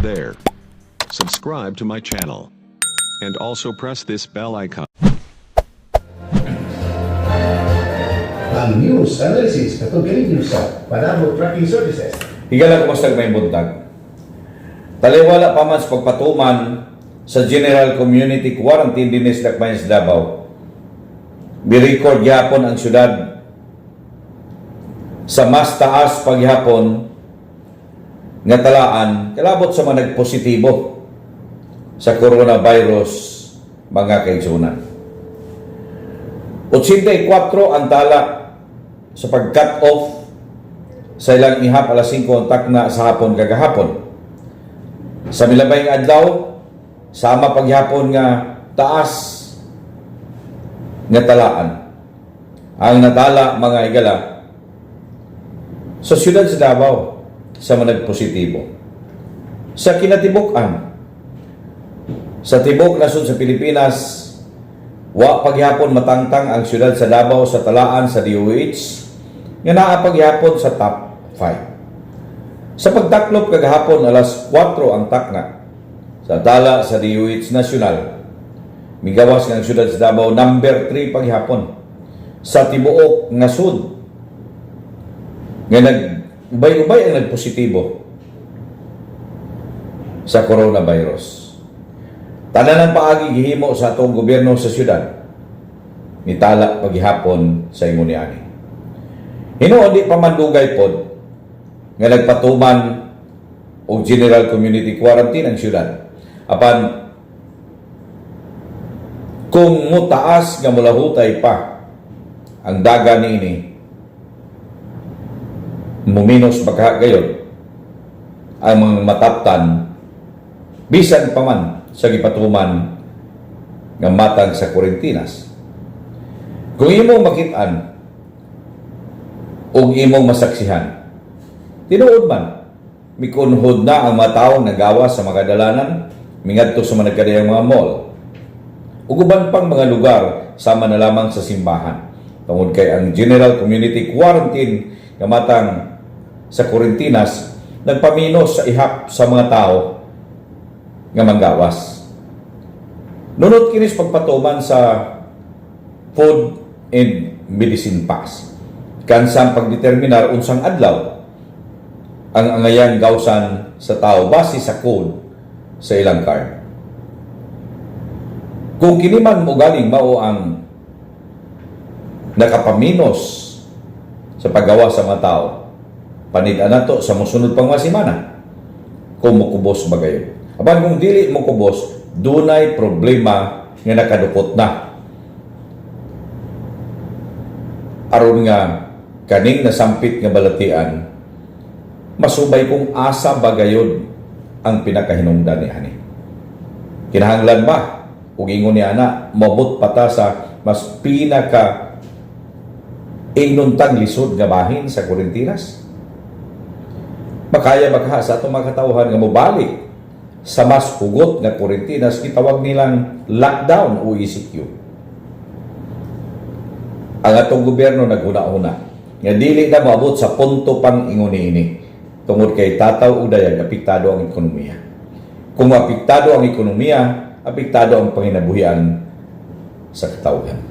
There. Subscribe to my channel. And also press this bell icon. Ang news analysis katong kaninyo sa Panabo Trucking Services. Higala, kumusta, may buntag. Taliwala pa man sa pagpatuman sa General Community Quarantine dinhi sa Dakbayan sa Davao, mi-record gyapon ang syudad sa mas taas paghapon nga talaan kalabot sa mga nagpositibo sa coronavirus, mga kaigsunan. 84 ang tala sa pag-cut off sa ilang ihap alas 5 ang takna sa hapon kagahapon. Sa milabay nga adlaw, sama paghapon nga taas nga talaan ang natala, mga higala, sa siyudad sa Davao sa mga nagpositibo. Sa kinatibuk-an, sa tibok nasod sa Pilipinas, wa paghapon matangtang ang siyudad sa Davao sa talaan sa DOH nga naa paghapon sa top 5. Sa pagtaklop kagahapon alas 4 ang takna sa tala sa DOH National, migawas nga ang siyudad sa Davao number 3 paghapon sa tibuok nga sud nga nag ubay-ubay ang nagpositibo sa coronavirus. Tanan ng paagi gihimo sa atong gobyerno sa syudad, nitala paghihapon sa ingon niani. Hinuon di pa man dugay pod nga nagpatuman og general community quarantine ang syudad. Apan kung mutaas nga mulahutay pa ang daga niini, muminos baka gayon ang mga mataptan bisan pa man sa gipatuman nga matang sa kurintinas. Kung imong makit-an ug imong masaksihan, tinuod man, mikunhod na ang mga taong nagawa sa mga dalanan, mingadto sa mga nagkadayang mga mall, ug uban pang mga lugar sama na lamang sa simbahan. Tungod kay ang General Community Quarantine nga matang sa kurintinas nagpaminos sa ihap sa mga tao nga manggawas. Nunot kinis pagpatuman sa Food and Medicine Pass. Kansang pagdeterminar unsang adlaw ang angayang gawsan sa tao base sa code sa ilang card. Kung kini man mo galing mao ang nakapaminos sa paggawa sa mga tao, panid-an nato sa mosunod pang mga semana kung mukubos ba gayon. Apan kung dili mukubos, dunay problema nga nakadukot na aron nga kaning nasampit nga balatian masubay kung asa ba gayod ang pinakahinungdan ni ani. Kinahanglan ba ug ingon ni ana moabot pa ta sa mas pinaka ingnontang lisod nga bahin sa kurintinas? Makaya ba kaha sa atong mga katawhan nga mobalik sa mas hugot nga kurintinas, gitawag nilang lockdown o ECQ? Ang atong gobyerno naghuna-huna nga dili na moabot sa punto pang ingon niini tungod kay tataw ug dayag apektado ang ekonomiya. Kung apektado ang ekonomiya, apektado ang panginabuhian sa katawhan.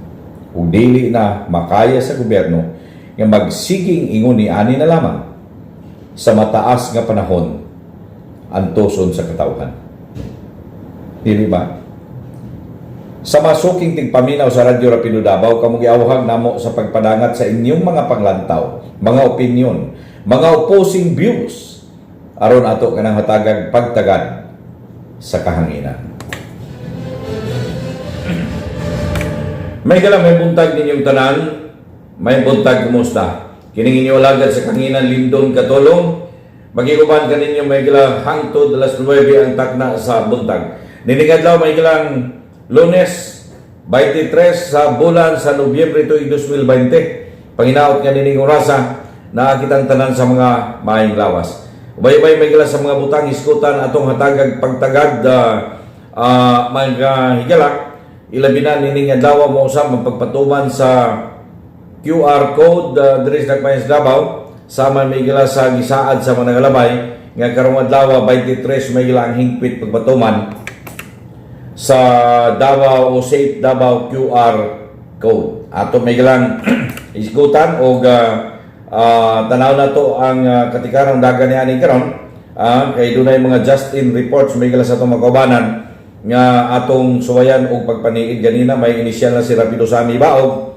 Ug dili na makaya sa gobyerno nga magsiging ingon ni ani na lamang sa mataas nga panahon antoson sa katawhan. Dili ba? Sa masuking tigpaminaw sa Radyo Rapido Davao, kamo giawhag namo sa pagpadangat sa inyong mga panglantaw, mga opinion, mga opposing views aron ato kanang hatagag pagtagad sa kahanginan. May galang may buntag ninyong tanan, may buntag, kumusta? Kining inyo alagad sa kahanginan, Lindon Katulong, magiguban kaninyo, may gala, hangtod alas 9 ang takna sa buntag. Nining adlaw, may galang, Lunes, 23 sa bulan sa Nobyembre tuig 2020. Panginaot nga nining orasa, nakakitang tanan sa mga maayong lawas. Ubay-ubay, may gala, sa mga butang iskutan atong hatagag pagtagad, mga higala, ilabi na nining adlaw mo usab ang pagpatuman sa QR code diri sa Dakbayan sa Davao sama may gala sa gisaad sa mga nagalabay. Nga karong adlaw 23 may ang hingpit pagpatuman sa Davao o Safe Davao QR code. Ato may lang isgutan og tanaw na to ang katikarang dagan ni ani karon, kay dunay mga just in reports may sa atong mga kaubanan nga atong suwayan og pagpaniid. Ganina may inisyal na si Rapido Sami Baog,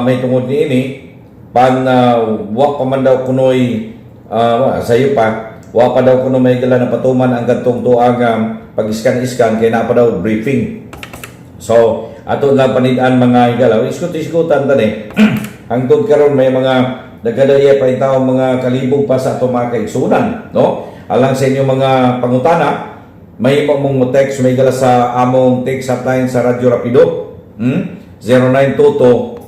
may tungod niini pan wa pa man daw kunoy, sayo pa, wa pa daw kuno may gala na patuman ang kadtong tuang pag-iskan-iskan kay naa pa daw briefing. So ato lang panid-an, mga higalaw, iskut-iskutan tani. Hangtod karon may mga nagkadaya pa tao, mga kalibog pa sa ato mga kaigsunan, no? Alang sa inyong mga pangutana, may mong mo text may gala sa among text hotline sa Radyo Rapido. 0922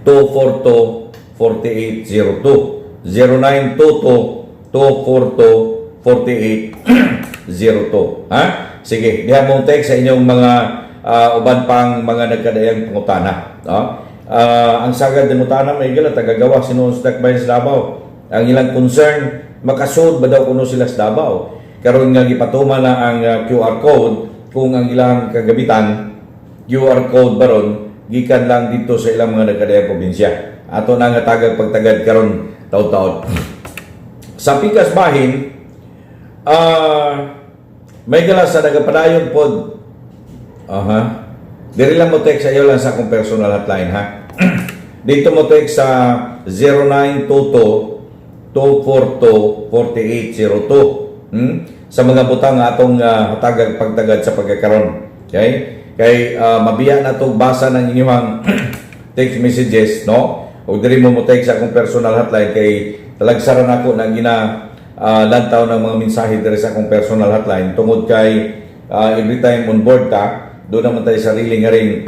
242 4802, 0922 242 4802, ha? Sige, diha mong text sa inyong mga uban pang mga nagkadayang pangutana, no? Ang sagad ng utana may gala tagagawa sinuon sa Dakbayan sa Davao. Ang ilang concern, makasud ba daw kuno sila sa Davao karon nga gipatuman na ang QR code, kung ang ilang kagabitan QR code baron gikan lang dito sa ilang mga nagkadayang probinsya. Ato na nga tagag pagtagad karon taud-taud. Sa pikas bahin, may gala sa nagapadayon pod. Aha. Diri lang mo text sa iyo lang sa akong personal hotline, ha. Dito mo text sa 0922 242 4802. Sa mga butang nga atong hatagag pagtagad sa pagkakaron. Okay? Kay mabiya na tong basa ng inyong text messages, no? O diri mo mo text sa akong personal hotline kay talagsaran ako na gina lantaw ng mga mensahe diri sa akong personal hotline tungod kay every time on board ta, doon naman tayo sarili nga ring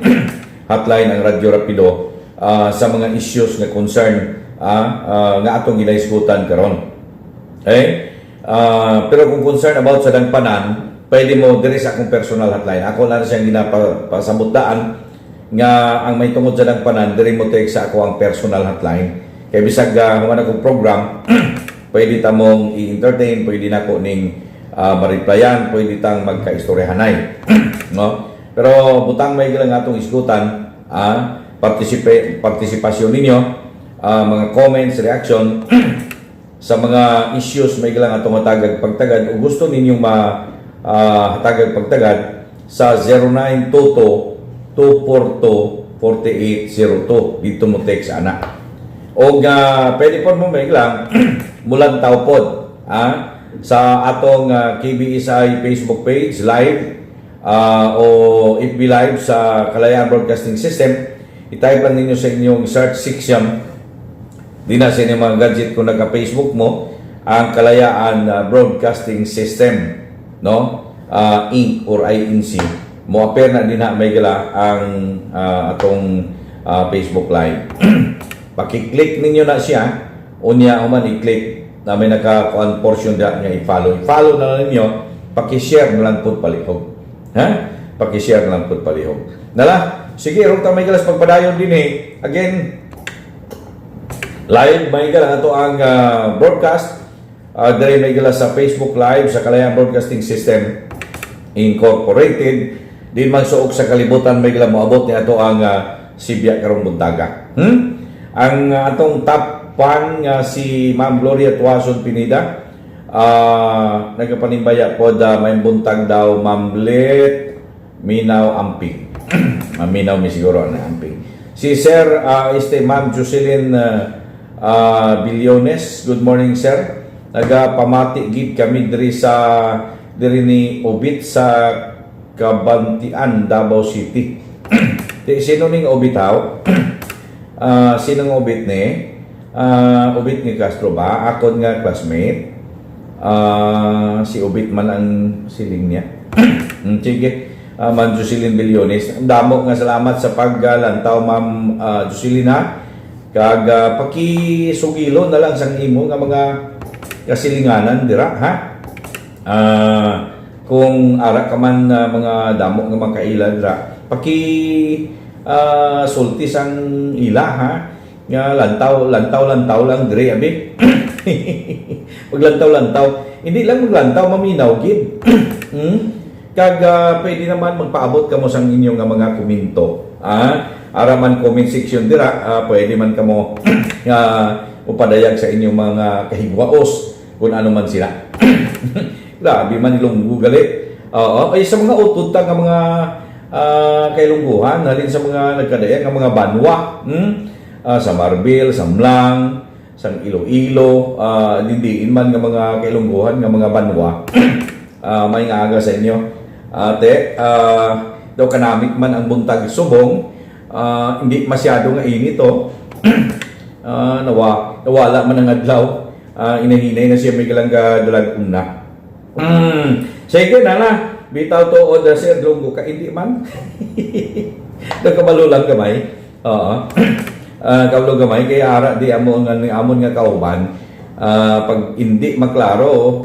hotline ang Radyo Rapido sa mga issues nga concern nga atong ginaisgutan karon. Okay? Pero kung concern about sa dangpanan, pwede mo diri sa akong personal hotline. Ako lang siyang ginapasabot nga ang may tungod sa dangpanan, diri mo text sa ako ang personal hotline. Kay bisag human akong program, pwede ta mong i-entertain, pwede na ko ning ma-replyan, pwede tang magkaistoryahanay. No? Pero butang may lang atong isgutan, partisipasyon ninyo, mga comments, reaction sa mga issues may lang atong hatagag pagtagad o gusto ninyong ma hatagag pagtagad sa 0922 242 4802. Dito mo text ana. O pwede po mo may lang mulantaw pod sa atong KBSI Facebook page live o FB Live sa Kalayaan Broadcasting System. I-type lang ninyo sa inyong search section di na sa inyong mga gadget kung nagka-Facebook mo ang Kalayaan Broadcasting System, no, Inc. or INC. Mo appear na din na may gala ang atong Facebook Live. Paki-click ninyo na siya, unya human i-click na may naka portion da nga i-follow. I-follow na lang ninyo, paki-share na lang pud palihog, ha? Paki-share na lang pud palihog. Nala, sige, rong ta may galas pagpadayon din eh. Again, live may gala ato ang broadcast diri may gala sa Facebook Live sa Kalayaan Broadcasting System Incorporated. Din man suok sa kalibutan may gala moabot ni ato ang sibya karong buntaga. Ang atong top fan nga si Ma'am Gloria Tuason Pinida, nagapanimbaya pod, may buntag daw, Ma'am Let Minaw Amping. Maminaw mi siguro na amping. Si Sir este Ma'am Jocelyn Billones, good morning, sir. Nagapamati gid kami diri sa diri ni Obit sa Kabantian, Davao City. Di, sino ning Obit haw? Sinong Obit ni? Obit ni Castro ba? Akon nga classmate. Si Obit man ang siling niya. Sige. Ma'am Jocelyn Billones. Ang damo nga salamat sa paglantaw, Ma'am Jocelyn, ha. Kag pakisugilo na lang sang imo nga mga kasilinganan dira, ha. Kung ara ka man mga damo nga makaila dira, paki sulti sang ila, ha, nga lantaw lantaw lantaw lang diri abi. Maglantaw-lantaw. Hindi lang maglantaw, maminaw gid. Kag pwede naman magpaabot kamo sang inyong nga mga komento. Ara man comment section dira, pwede man kamo nga upadayag sa inyong mga kahigwaos kung ano man sila. Grabe man Ilonggo gali. Oo, ay sa mga utod ta nga mga kailongguhan, halin sa mga nagkadayag nga mga banwa, Sa Marbil, sa Mlang, sa Iloilo, dindiin man nga mga kailongguhan nga mga banwa. May nga aga sa inyo. Ate, daw kanamit man ang buntag subong, hindi masyado nga init oh. Nawala man ang adlaw. Inahinay na siya may galang dalag una. Sige na na. Bitaw to o sir Longgo ka hindi man. Nagkabalo lang gamay. Oo. Kabalo gamay kay ara di amo nga amon nga kauban. Pag hindi maklaro,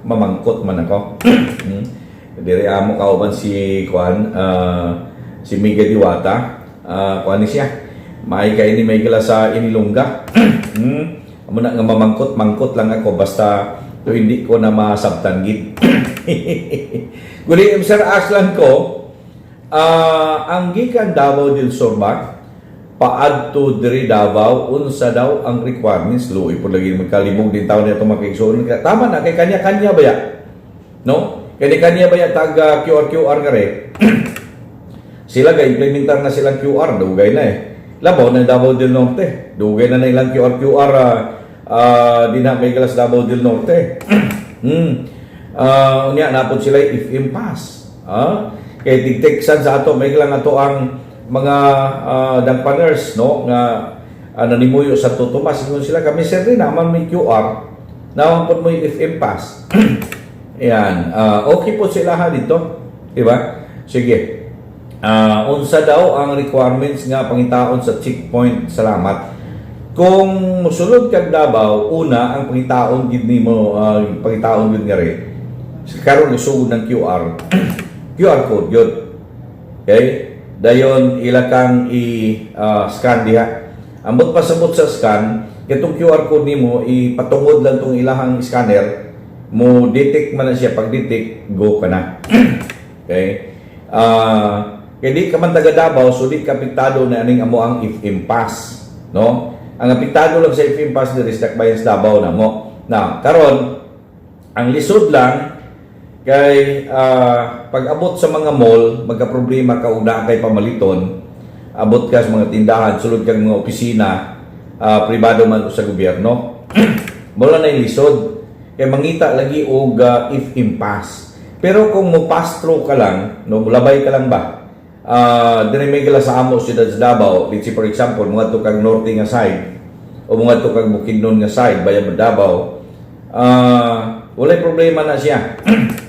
mamangkot man ako. Diri amo kauban si Kuan, si Miguel Diwata. Kuan ni siya. Maay kay ni may gala sa inilongga. Amo na nga mamangkot, mangkot lang ako basta to hindi ko na masabtan gid. Guli Sir Aslan ko, ang gikan Davao del Sur ba paadto diri Davao, unsa daw ang requirements? Luoy po lagi magkalimog din taon nito makigsuon. Tama na kay kanya-kanya ba ya, no? Kanya-kanya ba ya tag QR QR nga re sila ga implementar na silang QR, dugay na eh. Labaw ng Davao del Norte, dugay na na ilang QR QR di na may galas Davao del Norte. Unya napod sila if impass. Kay tigteksan sa ato may lang ato ang mga dangpaners, no, nga nanimuyo sa Santo Tomas, ingon sila, "Kami sir din naman may QR, naman po mo if impass." Yan, okay po sila ha dito, di ba? Sige. Unsa daw ang requirements nga pangitaon sa checkpoint? Salamat. Kung musulod kag Davao, una ang pangitaon gid nimo, pangitaon gid nga re. Karon isugod ng QR. QR code yun. Okay? Dayon ila kang i-scan diha. Ambot pasabot sa scan, itong QR code nimo ipatungod lang tong ilahang scanner, mo detect man na siya. Pag detect, go ka na. Okay? Kay di ka man taga Davao, so di ka apektado na aning amo ang if impass, no? Ang apektado lang sa if impass diri sa Dakbayan sa Davao na mo. Now, karon ang lisod lang kay pag abot sa mga mall, magka-problema ka una kay pamaliton, abot ka sa mga tindahan, sulod kag mga opisina, pribado man o sa gobyerno. Mula na yung lisod. Kay mangita lagi og if impass. Pero kung mo pass through ka lang, no, mulabay ka lang ba? Dinhi may gala sa amo siyudad sa Davao, let's say for example, mga kag norte nga side o mga kag Bukidnon nga side, bayan Davao, walay problema na siya.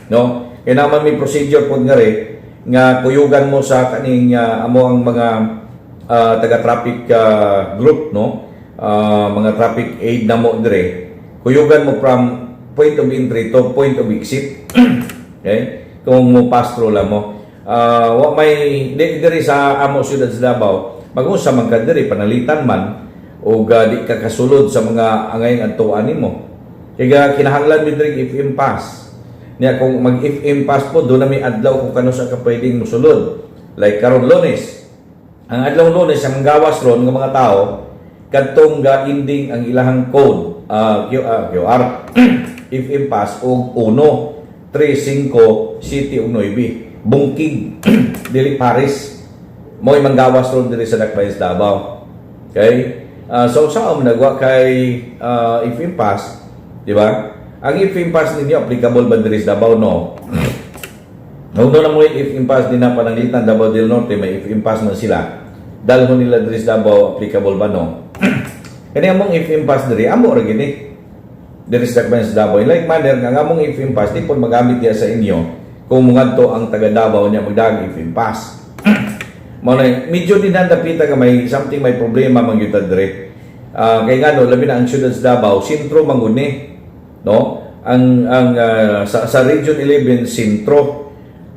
No? Kaya naman may procedure pod nga re nga kuyugan mo sa kaning amo ang mga taga-traffic group, no? Mga traffic aid na mo dire. Kuyugan mo from point of entry to point of exit. Okay? Kung mo pass through lang mo. Wa may di, diri sa amo siyudad sa Davao, mag-usa man ka diri panalitan man o di ka kasulod sa mga angayng adtuan nimo. Kaya kinahanglan mi diri if impass. Niya kung mag if impass po do na may adlaw kung kano sa ka pwedeng musulod. Like karon Lunes. Ang adlaw Lunes ang gawas ron ng mga tao kadtong ga ending ang ilahang code QR if impass og 1 3 5 City ug 9 Bungkig dili Paris mo'y manggawas ron diri sa Dakbayan sa Davao. Okay? So sa mo nagwa kay if impass, di ba? Ang if impass ninyo applicable ba diri sa Davao? No. Kung doon na mo if impass din na pananglitan Davao del Norte, may if impass man sila. Dalhon nila diri sa Davao, applicable ba? No. Kani among if impass diri amo ra gini. Diri sa Dakbayan sa Davao. In like manner nga ang among if impass di pod magamit diya sa inyo kung mungadto ang taga Davao niya magdag if impass. Mao na medyo din dapita ka may something, may problema man gyud ta diri. Kay ngano labi na ang siyudad sa Davao, sentro man gud ni. No? Ang sa Region 11 sentro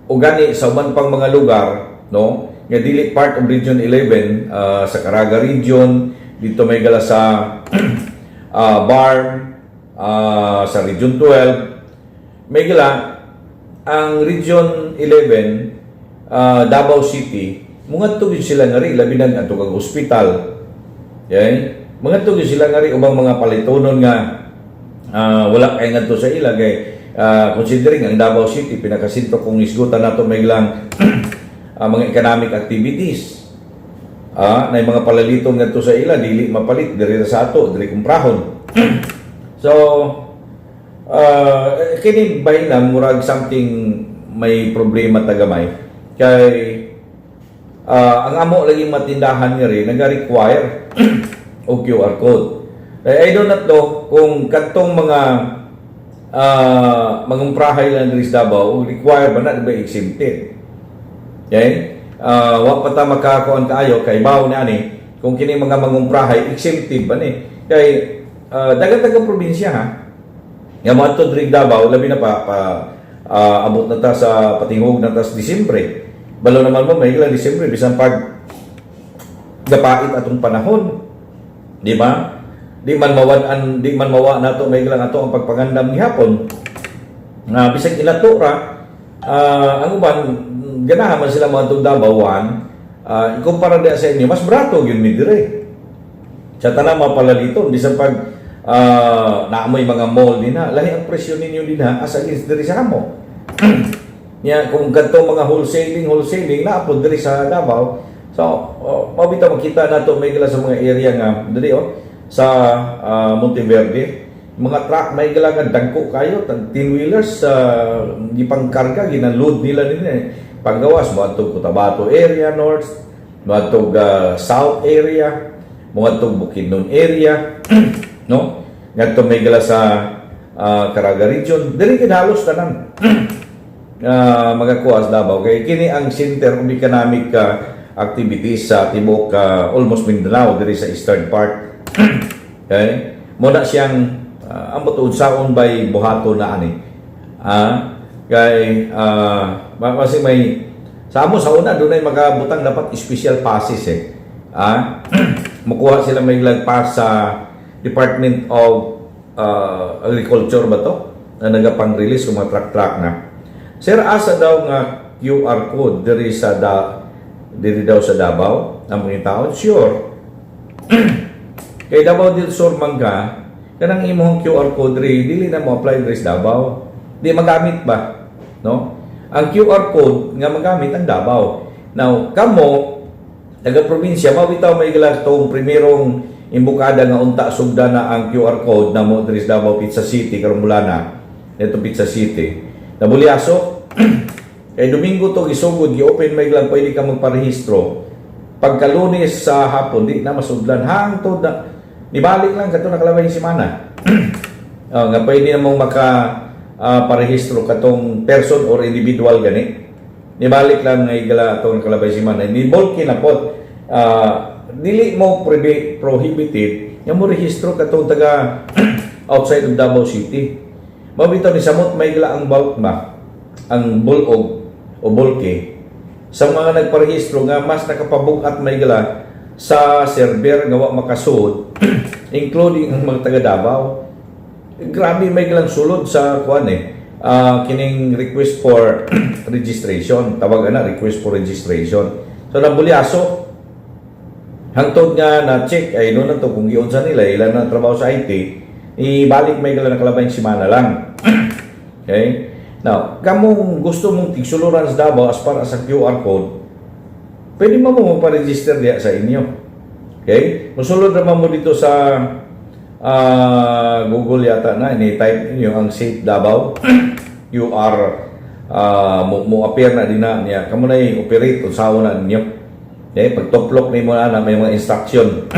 o gani sa uban pang mga lugar, no, nga dili part of Region 11, sa Caraga region dito may gala sa BARMM, sa Region 12. May gila ang Region 11, Davao City, mungadto gyud sila ngari, labi na adto kag ospital. Okay? Mangadto gyud sila ngari ubang mga palitonon nga wala kay ngadto sa ila kay considering ang Davao City pinakasentro kung isgutan nato may ilang mga economic activities. Na mga palaliton ngadto sa ila dili mapalit diri sa ato, diri kumprahon. So kini bahin na murag something may problema tagamay kay ang amo lagi matindahan nga rin naga-require og QR code. Eh, I do not know kung kadtong mga mangumprahay lang diri sa Davao require ba na, di ba exempted? Okay? Wa pa ta makakuan kaayo kay bawo ni ani kung kini mga mangumprahay exempted ba ni kay daghan taga probinsya ha nga moadto diri Davao, labi na pa, pa abot na ta sa patingog na ta sa Disyembre. Balo naman mo may ilang Disyembre, bisan pag gapait atong panahon, di ba? Di man mawan di man mawa nato may ilang ato ang pagpangandam gihapon nga bisag ilato ra ang uban ganahan man sila moadtong Davao one ikumpara diha sa inyo, mas barato gyud mi dire sa tanang mga palaliton. Bisan pag naamoy mga mall din na, lahi ang presyo ninyo din ha as against diri sa amo nya. Kung kadto mga wholesaling na po diri sa Davao, so oh, mao bitaw makita nato may gila sa mga area nga diri oh sa Monteverde, mga truck may gila nga dagko kayo tag 10 wheelers sa gipangkarga, gina-load nila nila eh. Panggawas moadtong Cotabato area north, moadtong south area, moadtong Bukidnon area, no, ngadto may gila sa Caraga region. Diri gid halos tanan magakuha sa Davao kay kini ang center of economic activities sa tibuok almost Mindanao diri sa eastern part. Okay, mo na siyang ambot unsaon bay buhaton na ani kay kasi may sa amo sa una dunay makabutang dapat special passes eh. Mukuha sila may pass sa Department of Agriculture ba to na nagapang-release kung mga truck-truck na. Sir, asa daw nga QR code diri sa da diri daw sa Davao ang mga tao? Sure. Kay Davao del Sur man ka, kanang imong QR code diri dili na mo apply diri sa Davao. Di magamit ba? No? Ang QR code nga magamit ang Davao. Now, kamo taga probinsya, mao bitaw may gila tong primerong imbukada nga unta sugda na ang QR code na mo diri sa Davao Pizza City karon mula na dito Pizza City. Nabulyaso kay Domingo to gisugod, gi-open may lang pwede ka magparehistro. Pagka Lunes sa hapon di na masudlan hangtod na nibalik lang kadto nakalabay yung semana. Oh, nga pwede namong maka parehistro katong person or individual gani. Nibalik lang nga igala atong nakalabay semana. Ni bulky na pod. Dili mo prohibited nga mo rehistro katong taga outside of Davao City. Mao bitaw ni samot may gila ang bulk ba, ang bulog o bulky sa mga nagparehistro nga mas nakapabugat may gila sa server nga wa makasud, including ang mga taga Davao. Grabe may gilang sulod sa kuan eh. Kining request for registration, tawag ana request for registration. So nabulyaso hangtod nga na check ay no na to kung giunsa nila ilan na trabaho sa IT, ibalik may gala nakalabay semana lang. Okay? Now, kamong gusto mong tigsuluran sa Davao as para sa QR code, pwede mo mo pa-register diya sa inyo. Okay? Musulod naman mo dito sa Google yata na, ini-type niyo ang Safe Davao QR, mo appear na din na niya. Kamo na operate unsaon na ninyo. Okay? Pag tuplok nimo na, may mga instruction.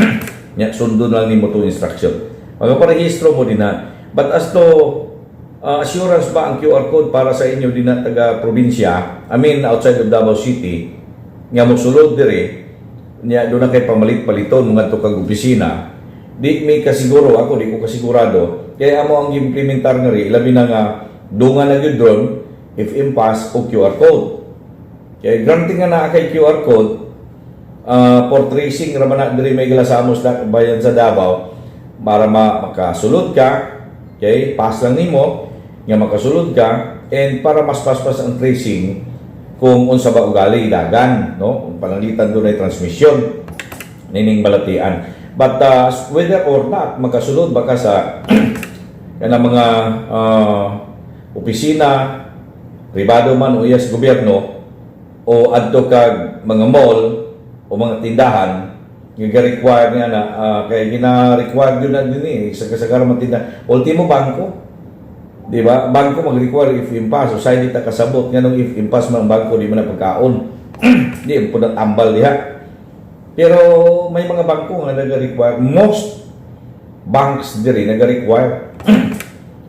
Nya sundon lang nimo to instruction. Magaparehistro mo din na. But as to assurance ba ang QR code para sa inyo din na taga probinsya, I mean outside of Davao City, nga mosulod diri, niya doon na kay pamalit-paliton mga to kag opisina, di may kasiguro ako, di ko kasigurado. Kaya amo ang implementar nga ri, labi na nga dungan na gyud ron if impass o QR code. Kaya granting nga naa kay QR code for tracing ra man na diri may gila sa amos bayan sa Davao. Para makasulod ka, okay, pass lang nimo nga makasulod ka and para mas paspas ang tracing kung unsa ba ugali dagan, no? Kung pananglitan dunay transmission nining balatian. But whether or not makasulod ba ka sa kanang mga opisina, pribado man o iya sa gobyerno, o adto kag mga mall o mga tindahan nga ga-require nga na kay gina-require yun na din eh sa kasagaran mga tindahan, ultimo bangko, di ba? Bangko mag-require if impass o sa di ta kasabot nganong if impass man ang bangko, di man na pagkaon, di mo na tambal diha. Pero may mga bangko nga nag-require. Most banks diri nag-require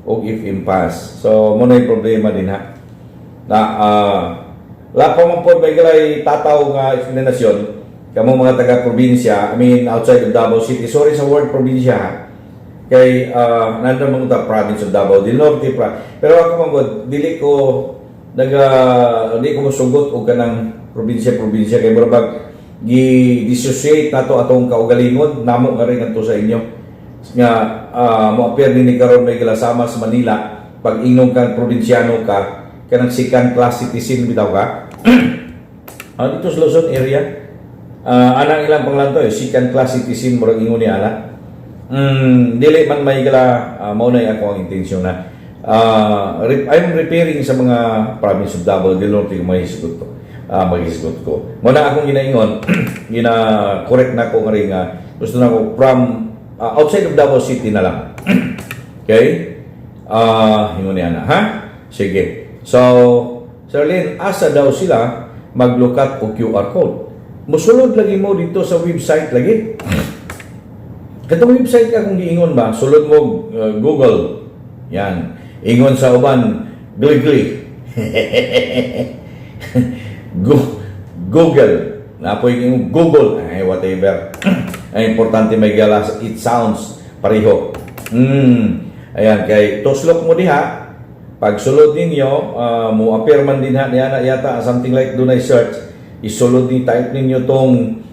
og if impass. So mo na yung problema din ha na la pa man pod may galay tataw nga eksplanasyon kamo mga taga probinsya, I mean, outside of Davao City. Sorry sa word probinsya ha, kay nandun mga ta province of Davao del Norte pero ako man gud, dili ko naga di ko mosugot og kanang probinsya probinsya kay mura bag gi dissociate nato atong kaugalingon namo nga rin ngadto sa inyo nga mo appear ni karon may gilasama sa Manila. Pag ingnon kang probinsyano ka, kanang second class citizen bitaw ka. Dito sa Luzon area, anang ilang panglanto eh, second class citizen murag ingon ni ana. Dili man may gala mao na ako ang intensyon na I'm referring sa mga province of Davao del Norte kung may hisgot ko. Maghisgot ko. Mao na akong ginaingon, gina correct na ko nga rin nga gusto na ko from outside of Davao City na lang. Okay? Ingon niya na, ha? Sige. So, Sir Lin, asa daw sila maglukat og QR code? Musulod lagi mo dito sa website lagi. Katong website ka kung giingon ba, sulod mo Google. Yan. Ingon sa uban, gli-gli. Google. Napoy yung Google. Ay, whatever. Ang importante may galas, it sounds pareho. Ayan, kay tuslok mo diha, pag sulod ninyo, mo appear man din ha, niya na yata, something like dunay search, isulod ni type ninyo tong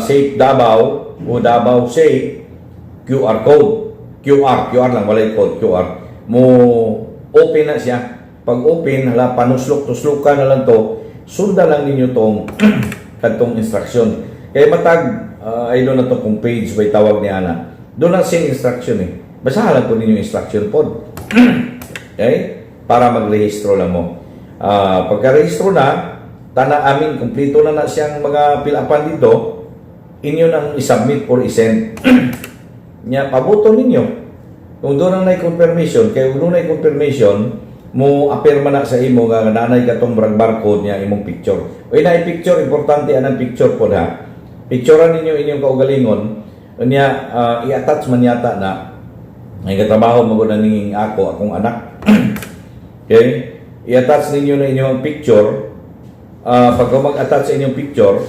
Safe Davao o Davao Safe QR code. QR, QR lang, walay code, QR. Mo open na siya. Pag open, hala, panuslok-tuslokan na lang to, sundan lang ninyo tong kadtong instruction. Kay matag, I don't know to kung page ba tawag ni ana. Doon lang siya instruction eh. Basahan lang po ninyo yung instruction pod. Okay? Para magrehistro lang mo. Pagka-rehistro na, tana amin, kumpleto na na siyang mga pilapan dito, inyo nang isubmit or isend. Nya, pabuto ninyo. Kung doon ang confirmation, kay kung doon na confirmation, mo apirma na sa imo nga nanay katong brag barcode niya imong picture. O ina picture, importante anang picture pod ha. Picturean ninyo inyong kaugalingon, unya i-attach man yata na ay katrabaho mo na ning ako akong anak. Okay? I-attach ninyo na inyong picture. Pag mag-attach sa inyong picture,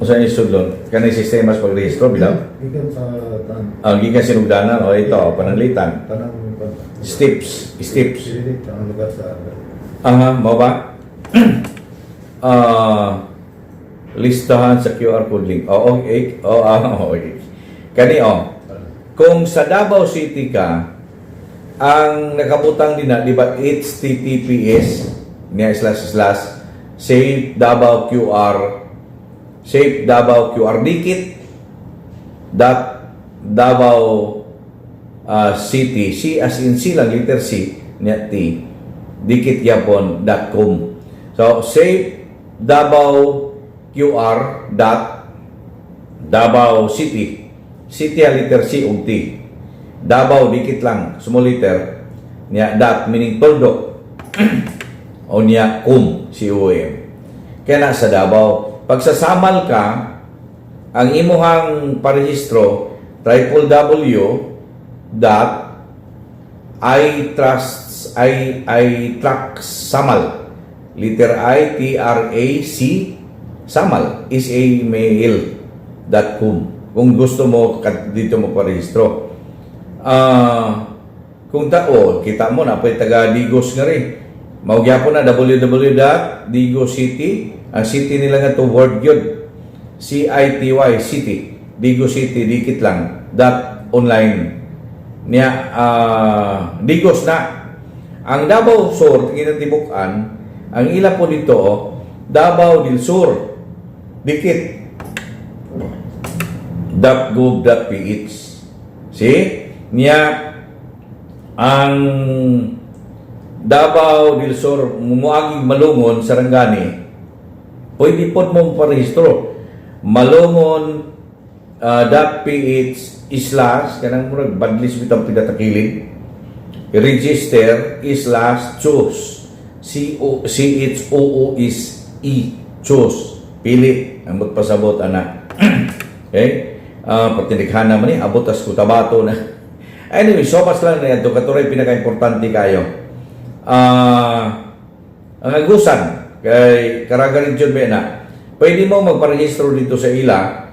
Usa ni sudlon kanay sistema sa pagrehistro bilaw? Gikan sa tan. Ang gikan sinugdanan o ito pananglitan. Tanang Steps, steps. Dili ang lugar sa Aha, mao ba? Listahan sa QR code link. Oh, okay. Oh, okay. Kani oh. Kung sa Davao City ka, ang nakabutang din na, di ba, HTTPS niya slash slash Safe Davao QR, Safe Davao QR dikit dot Davao City, C as in C lang, letter C niya T dikit yapon dot com. So Safe Davao QR dot Davao City, City ang letter C ug T, Davao dikit lang, small letter niya dot meaning tuldok o niya com, C O M. Kaya na sa Davao, pag sa Samal ka, ang imuhang parehistro triple W dot I trust I I track Samal, letter I T R A C Samal is a mail.com kung gusto mo dito mo parehistro. Kung tao kita mo na pwede taga Digos nga rin mao gyapon na www.digoscity, ang city nila nga to word yun, C I T Y city. Digos City dikit lang .online niya, Digos na. Ang Davao Sur kinatibuk-an, ang ila po dito, oh, Davao del Sur dikit .gov.ph. See? Niya ang Davao del Sur, muaging Malungon, Sarangani, pwede po mo parehistro. malungon .ph/ kanang murag badlis bitang pinatakilid, register/choose, C O C H O O S E, choose, pili ang magpasabot ana. Okay, patinikhan naman ni abot tas Cotabato na. Anyway, sopas lang na ito katuray, pinaka-importante kayo ang Agusan kay Caraga Region ba na pwede mo magparehistro dito sa ila,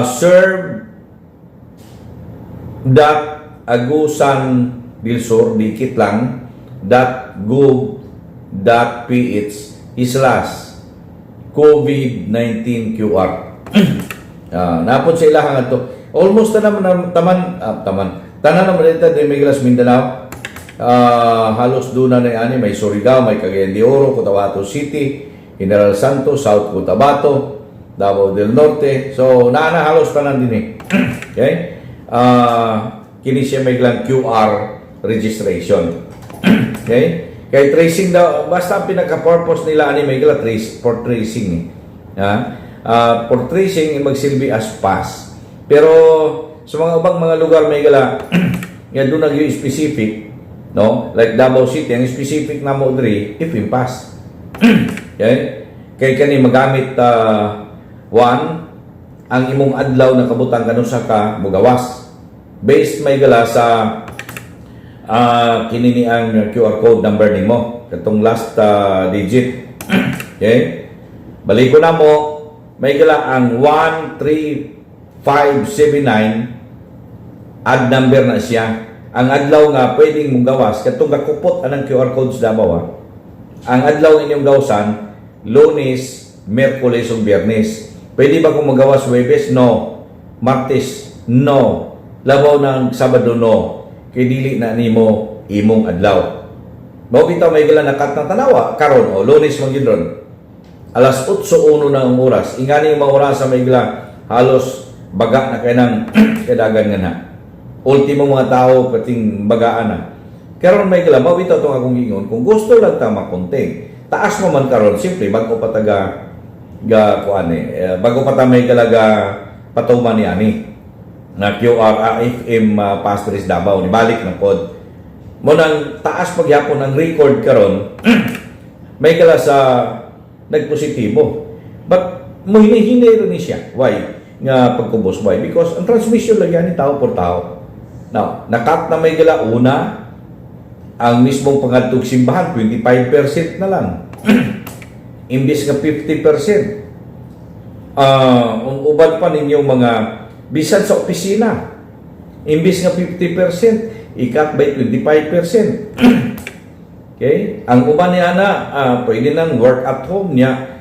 serve.agusan del Sur dikit lang .gov.ph/COVID-19 QR. Napod sa ilahang ato. Almost na naman taman, taman. Tanan naman dito din may gilas Mindanao. Halos doon na ani, may Surigao, may Cagayan de Oro, Cotabato City, General Santos, South Cotabato, Davao del Norte. So naa na halos tanan din eh. Okay? Kini siya may lang QR registration. Okay? Kay tracing daw, basta ang pinaka-purpose nila ani may gila trace for tracing eh. Ha? For tracing magsilbi as pass. Pero sa mga ubang mga lugar may gala nga doon nag specific, no? Like Davao City, ang specific na mo diri if pass. Okay? Kay kani magamit, one ang imong adlaw na kabutang kanusa ka mugawas. Based may gala sa kini ni ang QR code number nimo katong last digit. Okay? Balik ko na mo may gala ang 13579, add number na siya. Ang adlaw nga pwedeng mong gawas katong gakupot anang QR code sa Davao. Ang adlaw inyong gawasan, Lunes, Miyerkules ug Biyernes. Pwede ba kung magawas Huwebes? No. Martes? No. Labaw ng Sabado? No. Kay dili na nimo imong adlaw. Mao bitaw may gala nakat na tanawa karon o Lunes man gyud ron. Alas 8:01 na ang oras. Ingani yung mga oras sa may gala halos baga na kay nang kadagan nga na. Ultimo mga tao pating bagaan na. Karon may gala mao bitaw tong akong ingon, kung gusto lang ta makonting. Taas mo man karon, simple bago pa taga ga kuan eh, bago pa ta may gala ga patuman ni ani na QR AFM Pastores Davao ni balik na pod mo nang taas pagyapon ang record karon may gala sa nagpositibo, but mo hinihinay rin ni siya. Why nga pagkubos? Why? Because ang transmission lang yan ni tao por tao. Now nakat na may gala una ang mismong pangadtog simbahan, 25% na lang imbis nga 50%. Ang uban pa ninyong mga bisan sa opisina, imbis nga 50%, i-cut by 25%. Okay? Ang uban niya na pwede nang work at home niya,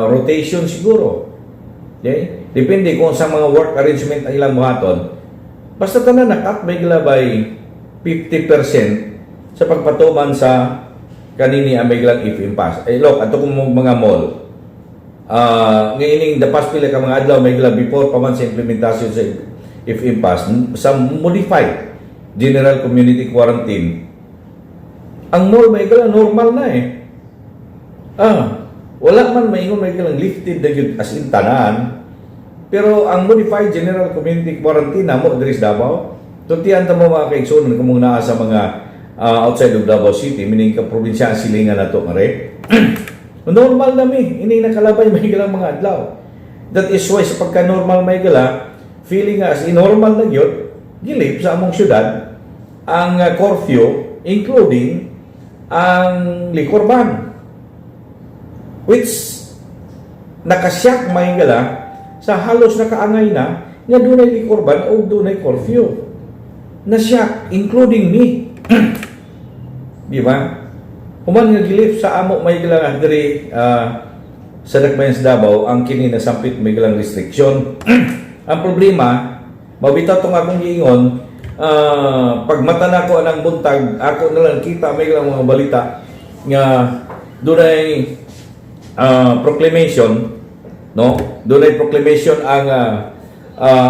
rotation siguro. Okay? Depende kung sa mga work arrangement ang ilang buhaton. Basta tanan na-cut may gila by 50% sa pagpatuman sa kanini ang may gilang if impass. Eh look, ato kung mga mall, ngayon the past pila ka mga adlaw may gila before pa man sa implementation sa if impass sa modified general community quarantine, ang mall may gila normal na eh. Wala man maingon may gilang lifted na gyud as in tanan, pero ang modified general community quarantine na mo diri sa Davao, tuntian ta mo mga kaigsuonan kung naa sa mga outside of Davao City, meaning ka probinsya ang silingan nato mare, normal na mi ini nakalabay may gilang mga adlaw. That is why sa pagka normal may gala feeling nga as in normal na gyud, gilip sa among syudad ang curfew including ang liquor ban, which nakasyak may gala sa halos nakaangay na nga dunay liquor ban o dunay curfew na siya, including me, di ba? Human nga gilip sa amo may gala nga diri. Sa Dakbayan sa Davao ang kini nasampit may galang restriksyon. Ang problema, mabitaw tong akong giingon, pagmata nako anang buntag, ako na lang kita may galang mga balita nga dunay proclamation, no? Dunay proclamation ang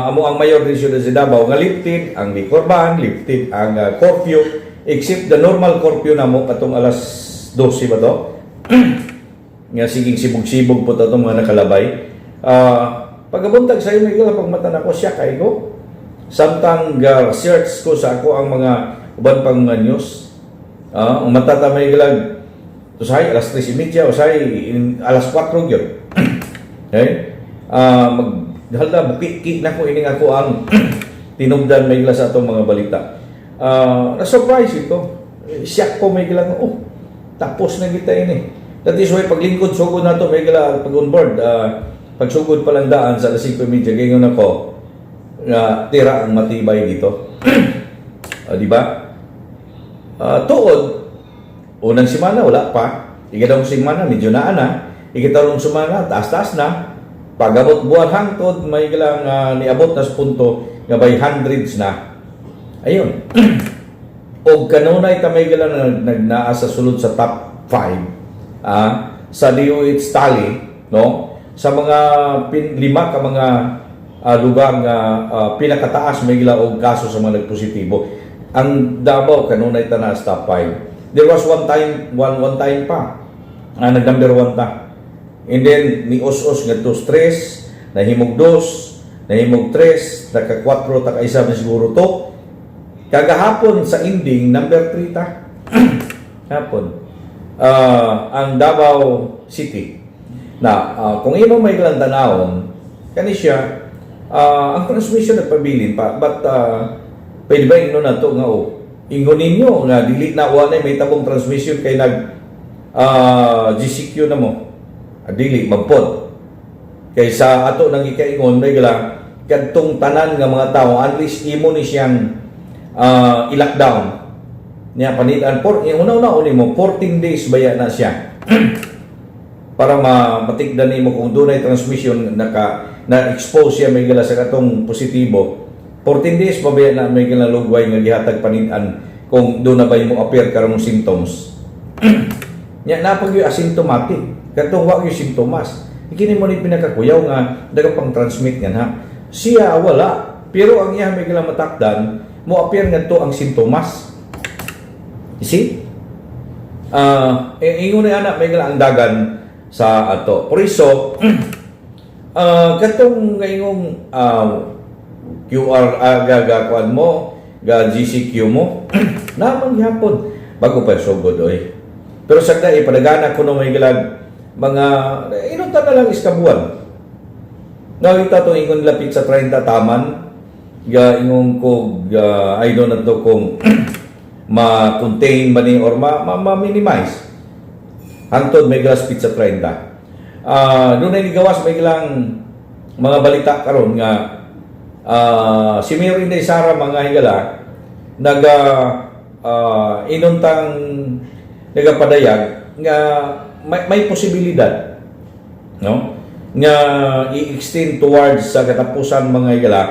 amo ang mayor din siyudad sa Davao nga lifted ang liquor ban, lifted ang curfew except the normal curfew namo katong alas 12 ba to? Nga siging sibog-sibog po tatong mga nakalabay. Pagabuntag sa inyo, may pagmata nako siya kay ko. Samtang ga search ko sa ako ang mga uban pang mga news. Ang mata ta may gilag usahay alas 3:30, usahay alas 4 gyud. Okay? Mag halda bukiki na ko ining ako ang tinugdan may gila sa atong mga balita. Na-surprise ito. Siyak ko may gilang, oh, tapos na kita ini. That is why paglingkod sugod nato may gila pag on board, pagsugod pa lang daan sa alas 5:30, gayon ako nga tira ang matibay dito. Di ba? Tuod, unang semana wala pa. Ikadawang semana medyo naa na. Ikatalong semana taas-taas na. Pagabot buwan hangtod may gilang niabot na sa punto nga by hundreds na. Ayun. Og kanunay ta may gilang nagnaa sa sulod sa top 5 sa DOH tally, no, sa mga lima ka mga lugar nga pinakataas may gila og kaso sa mga nagpositibo. Ang Davao kanunay ta na sa top 5. There was one time one one time pa nag number 1 ta. And then ni os-os ngadto tres, nahimog dos, nahimog tres, naka 4 ta ka isa man siguro to. Kagahapon sa ending, number 3 ta. Hapon. Ang Davao City. Na, kung imo may ilang tanawon, kani siya, ang transmission nagpabilin pa, but pwede ba ingnon nato nga oh, ingon ninyo nga dili na wala may tabong transmission kay nag GCQ na mo? Dili magpod. Kay sa ato nang ikaingon may gala kadtong tanan nga mga tao unless imo ni siyang i-lockdown niya panitan por una-una uni mo 14 days baya na siya para matikdan nimo kung dunay transmission naka na expose siya may gala sa katong positibo. 14 days pa baya na may gala lugway nga gihatag panitan kung doon na ba mo appear karong symptoms nya. Napag yung asymptomatic, katong wa yung simptomas, kini mo ni pinakakuyaw nga daga pang transmit nga ha siya wala, pero ang iya may gala matakdan mo appear ngadto ang simptomas. You see? Ingon ni anak may gala ang dagan sa ato. Por iso, katong ngayong QR gaga kuan mo, ga GCQ mo, naman gihapon bago pa sugod oy. Pero sagda ipadagana ko no may gilag mga inunta na lang iskabuan. Nakita to ingon lapit sa 30 taman ga ingon ko ga I don't know kung ma-contain ba ni or ma-minimize hangtod may glass pit sa 30. Doon ay nigawas may ilang mga balita karon nga si Mayor Inday Sara, mga higala, naga inuntang nagapadayag nga may posibilidad, no, nga i-extend towards sa katapusan, mga higala,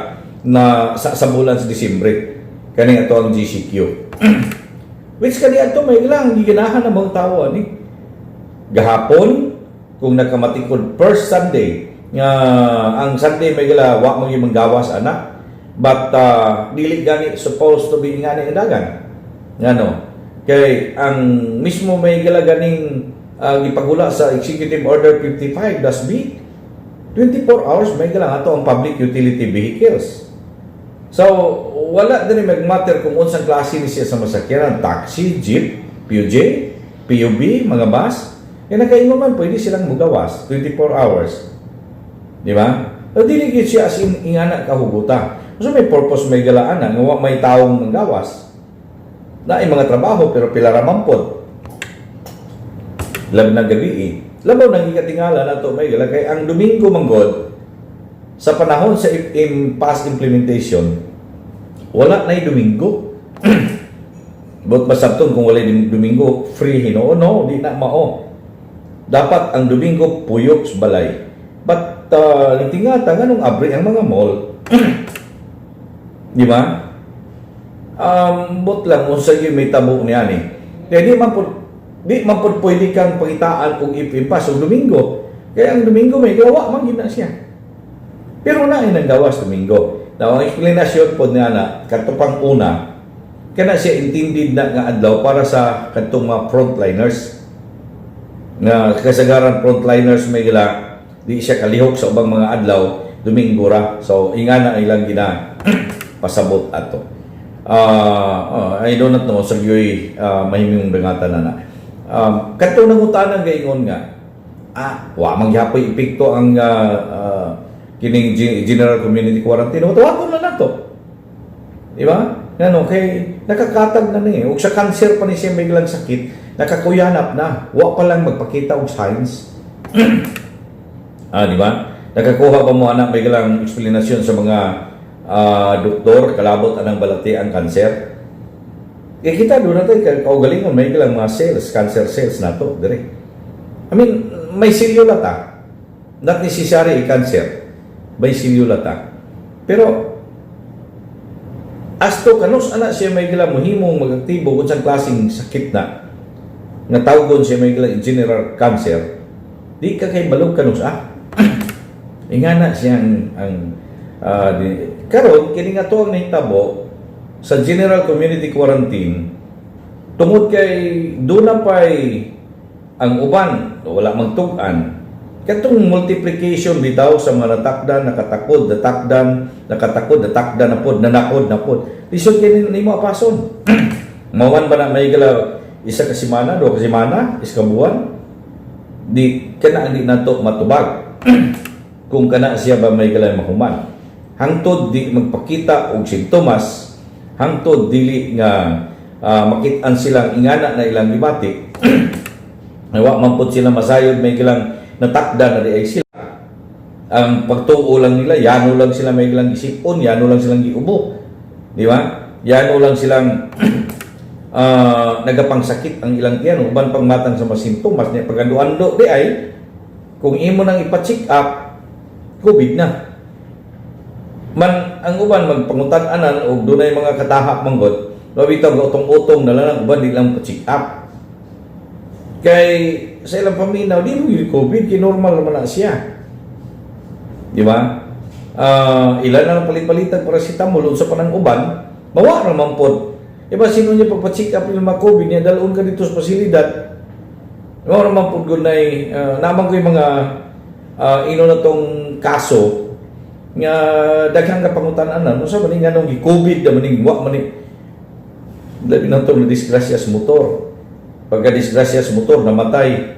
na sa bulan sa Disyembre kani ato ang GCQ, which kani ato may ilang giganahan ng mga tao ani. Gahapon kung nakamatikod first Sunday nga ang Sunday may gala wa mo yung gawas ana, but dili gani supposed to be ngani ang dagan ngano kay ang mismo may gala ganing gipagula sa Executive Order 55-B, 24 hours may gala ato ang public utility vehicles. So wala din mag-matter kung unsang klase ni siya sa masakyanan, taxi, jeep, PUJ, PUB, mga bus. Eh nakaingon man pwede silang mugawas 24 hours. Di ba? O dili gyud siya as in ingana kahuguta. So may purpose may galaan na nga wa may taong manggawas. Na ay mga trabaho pero pila ra man pod. Labi na gabi eh. Labaw nang ikatingala nato may gala kay ang Domingo manggod sa panahon sa past implementation wala na Domingo. But masabton kung wala Domingo free hinuon, no, di na mao. Dapat ang Domingo puyok sa balay. But tingata nganong abri ang mga mall? Di ba? But lang unsa gyud may tabo niya ni. Kaya di man pud pwede kang pangitaan og ipas og Domingo. Kaya ang Domingo may gawa man gyud na siya. Pero na nang gawas Domingo. Now, ang explanation po niya na kadto pang una, kana siya intended na nga adlaw para sa kadtong mga frontliners nga kasagaran frontliners may gila di siya kalihok sa ubang mga adlaw, Domingo ra. So ingana ilang gina pasabot ato. I do not know sa gyoy mahimong dangatan na na. Kadtong nangutana gaingon nga wa man gyapoy epekto ang kining general community quarantine. Tuwagon na nato. Di ba? Ngano kay nakakatag na ni ug sa cancer pa ni siya may ilang sakit, nakakuyanap na. Wa pa lang magpakita og signs. Di ba? Nakakuha ba mo anak may ilang eksplanasyon sa mga doktor kalabot anang balati ang cancer? Kaya kita doon natin kaugalingon may ilang mga cells, cancer cells nato dire. I mean, may selula ta. Not necessary cancer. May selula ta. Pero asto kanus ana siya may gila mohimong magaktibo kung sa klaseng sakit na nga tawgon siya may gila in general cancer, di ka kay balog kanus ah. Ingana siya ang karon kini nga to ang nahitabo sa general community quarantine tungod kay doon na pa'y ang uban wala magtug-an katong multiplication bitaw sa mga natakdan, nakatakod, natakdan, nakatakod, natakdan na pod, nanakod na pod, lisod kay nimo apason. Mawan ba na may gala 1 ka semana, 2 ka semana, 1 ka buwan, di kana di nato matubag kung kana siya ba may gala mahuman hangtod di magpakita og simptomas, hangtod dili nga makit-an silang ingana na ilang gibati. Ay, wa man pud sila masayod may gilang natakda na di ay sila. Ang pagtuo lang nila, yano lang sila may gilang gisipon, yano lang silang giubo. Di ba? Yano lang silang nagapangsakit ang ilang tiyan, uban pang matang sa mga simptomas niya pagando-ando di ay kung imo nang ipa-check up, COVID na. Man ang uban magpangutan-anan og dunay mga katahap manggod, mabitaw utong-utong na lang ang uban di lang pa-check up. Kay sa ilang paminaw, di mo yung COVID, kay normal naman na siya. Di ba? Ilan na lang palit-palitan paracetamol unsa pa nang uban, mawa ra man pod. Iba sino niya pagpa-check up nila mga COVID niya, dalon ka dito sa pasilidad. Mao ra man pod gunay naman ko yung mga ino na tong kaso nga daghang kapangutanan unsa man ni nganong gi-COVID na man ning wa man ni labi na tong disgrasya sa motor. Pagka disgrasya sa motor, namatay.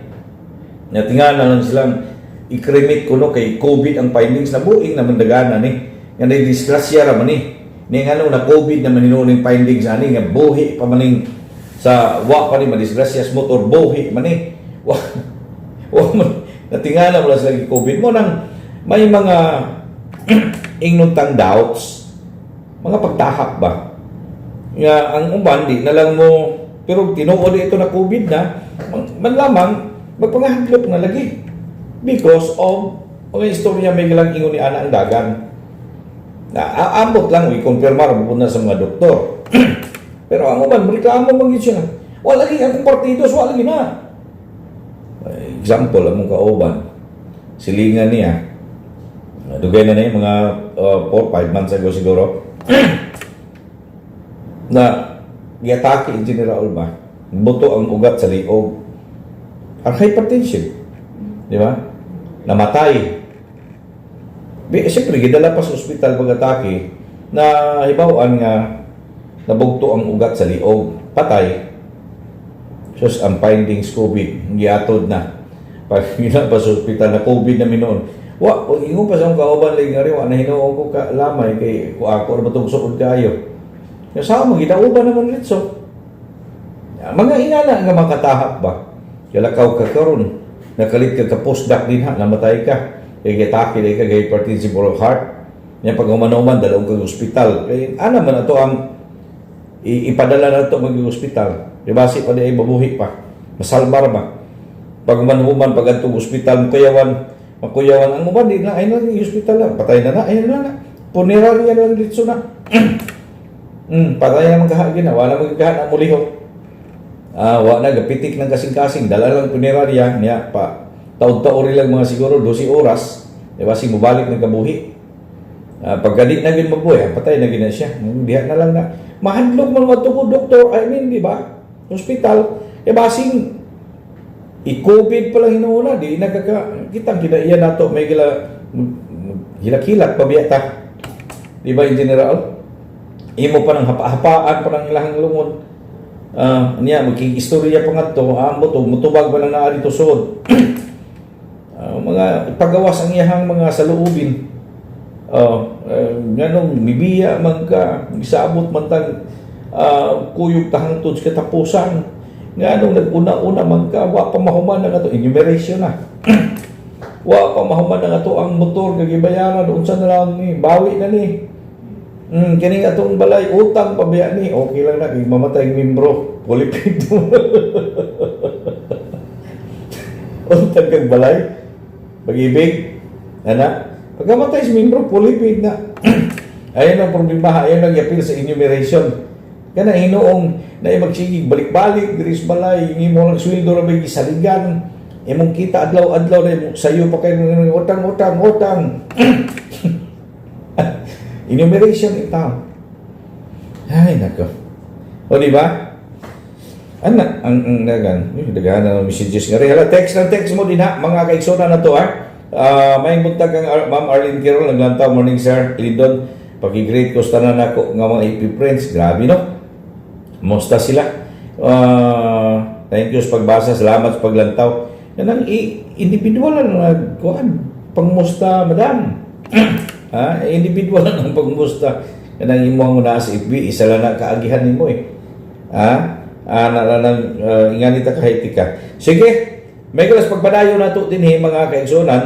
Natingana lang silang i-cremate kuno kay COVID ang findings na buing naman dagana ni. Nga na disgrasya ra man ni. Ni ngano na COVID naman hinuon yung findings ani nga buhi pa maning sa wa pa ni madisgrasya sa motor, buhi man ni. Wa wa man natingala mo lang sila COVID mo nang may mga ingnon tang doubts, mga pagtahap ba nga ang uban di na lang mo, pero tinuod ito na COVID na man, man lamang magpangahadlok na lagi because of mga istorya may lang ingon ni ana ang dagan na amot lang i-confirm ra na sa mga doktor. Pero ang uban reklamo man gyud siya, wala lagi akong partido, so wala lagi na. Example, among kauban, silingan niya, dugay na na yung mga 4 5 months ago siguro na giatake in general ba, buto ang ugat sa liog, ang hypertension, di ba, namatay. Di, siyempre gidala pa sa ospital pag-atake na hibaw-an nga nabugto ang ugat sa liog, patay. Sus, ang findings COVID, giatod na. Pag gina pa sa ospital na COVID na minoon. Wa, o ingon pa sa akong kauban lang nga wa na hinuon ko ka lamay kay ko ako ra ba tong suod kayo. Ya sa mo gidauban naman ritso. Mga ingana nga makatahap ba. Yalakaw ka karon, nakalit ka ka postdoc din ha, namatay ka. Kay gitake ka kay hypertensive or heart. Nya pag human-human dalawang kag ospital. Kay ana man ato ang ipadala na to mag ospital. Di ba si pa di ay mabuhi pa. Masalbar ba? Pag human pag adtong ospital, makuyawan, makuyawan ang uban, di na ay lang ospital lang, patay na na, ayun lang na. Punerarya lang dito na. Patay na magkahagin na, wala magkakahan ang mulihok. Ah, wa na gapitik ng kasing-kasing, dala lang punerarya niya pa. Taod-taori lang mga siguro 12 oras, di ba, sing mobalik ng kabuhi. Ah, pagka di na gid mabuhi, patay na gid na siya. Diha na lang na. Mahadlok man mo ko doktor, I mean, di ba? Hospital, e basing i-COVID pa lang hinuuna, di na kaka, kitang kinaiya nato, may gila, hilak-hilak pa biya ta. Di ba, in general? Imo pa ng hapa-hapaan pa ng ilahang lungon. Ah, niya, magkikistorya pa nga to, amo to, mutubag pa lang naa dito sud. Ah, mga pagawas ang iyahang mga saluubin. Oh, nganong mibiya man ka, isabot man tang kuyog tahangtod sa katapusan. Nganong nag-una-una man ka, wa pa mahuman ang ato enumeration na. Wa pa mahuman ang ato ang motor kag gibayaran, unsa na lang ni, bawi na ni. Kining atong balay utang pa biya ni, okay lang na kay mamatay ang membro, fully paid. Utang kag balay, Pag-IBIG, ana, pagkamatay si membro, fully paid na. Ayun ang problema, ayun ang yapil sa enumeration. Kana hinuong na magsigig balik-balik diri sa balay, imo lang sweldo ra may gisaligan. Imong kita adlaw-adlaw na imong sayo pa kay mga utang, utang, utang. Enumeration itaw. Ay nako. O, di ba? Ana, ang dagan, uy, daghan na ng messages nga rin. Hala, text na text mo din ha, mga kaigsoona na to ha. May buntag ang Ma'am Arlene Quirol, naglantaw, "Morning, Sir Lindon. Paki-greet ko sa tanan nako nga mga AP friends." Grabe, no? Musta sila? Thank you sa pagbasa, salamat sa paglantaw. Yan ang individual na nagkuhan. Pangmusta, madam. Ha? Individual na ang pangmusta. Yan ang imong una sa FB, isa lang na kaagihan nimo eh. Ha? Ah, na, na, na, ingani ta kahit ka. Sige, may galas pagpadayon nato dinhi, mga kaigsunan,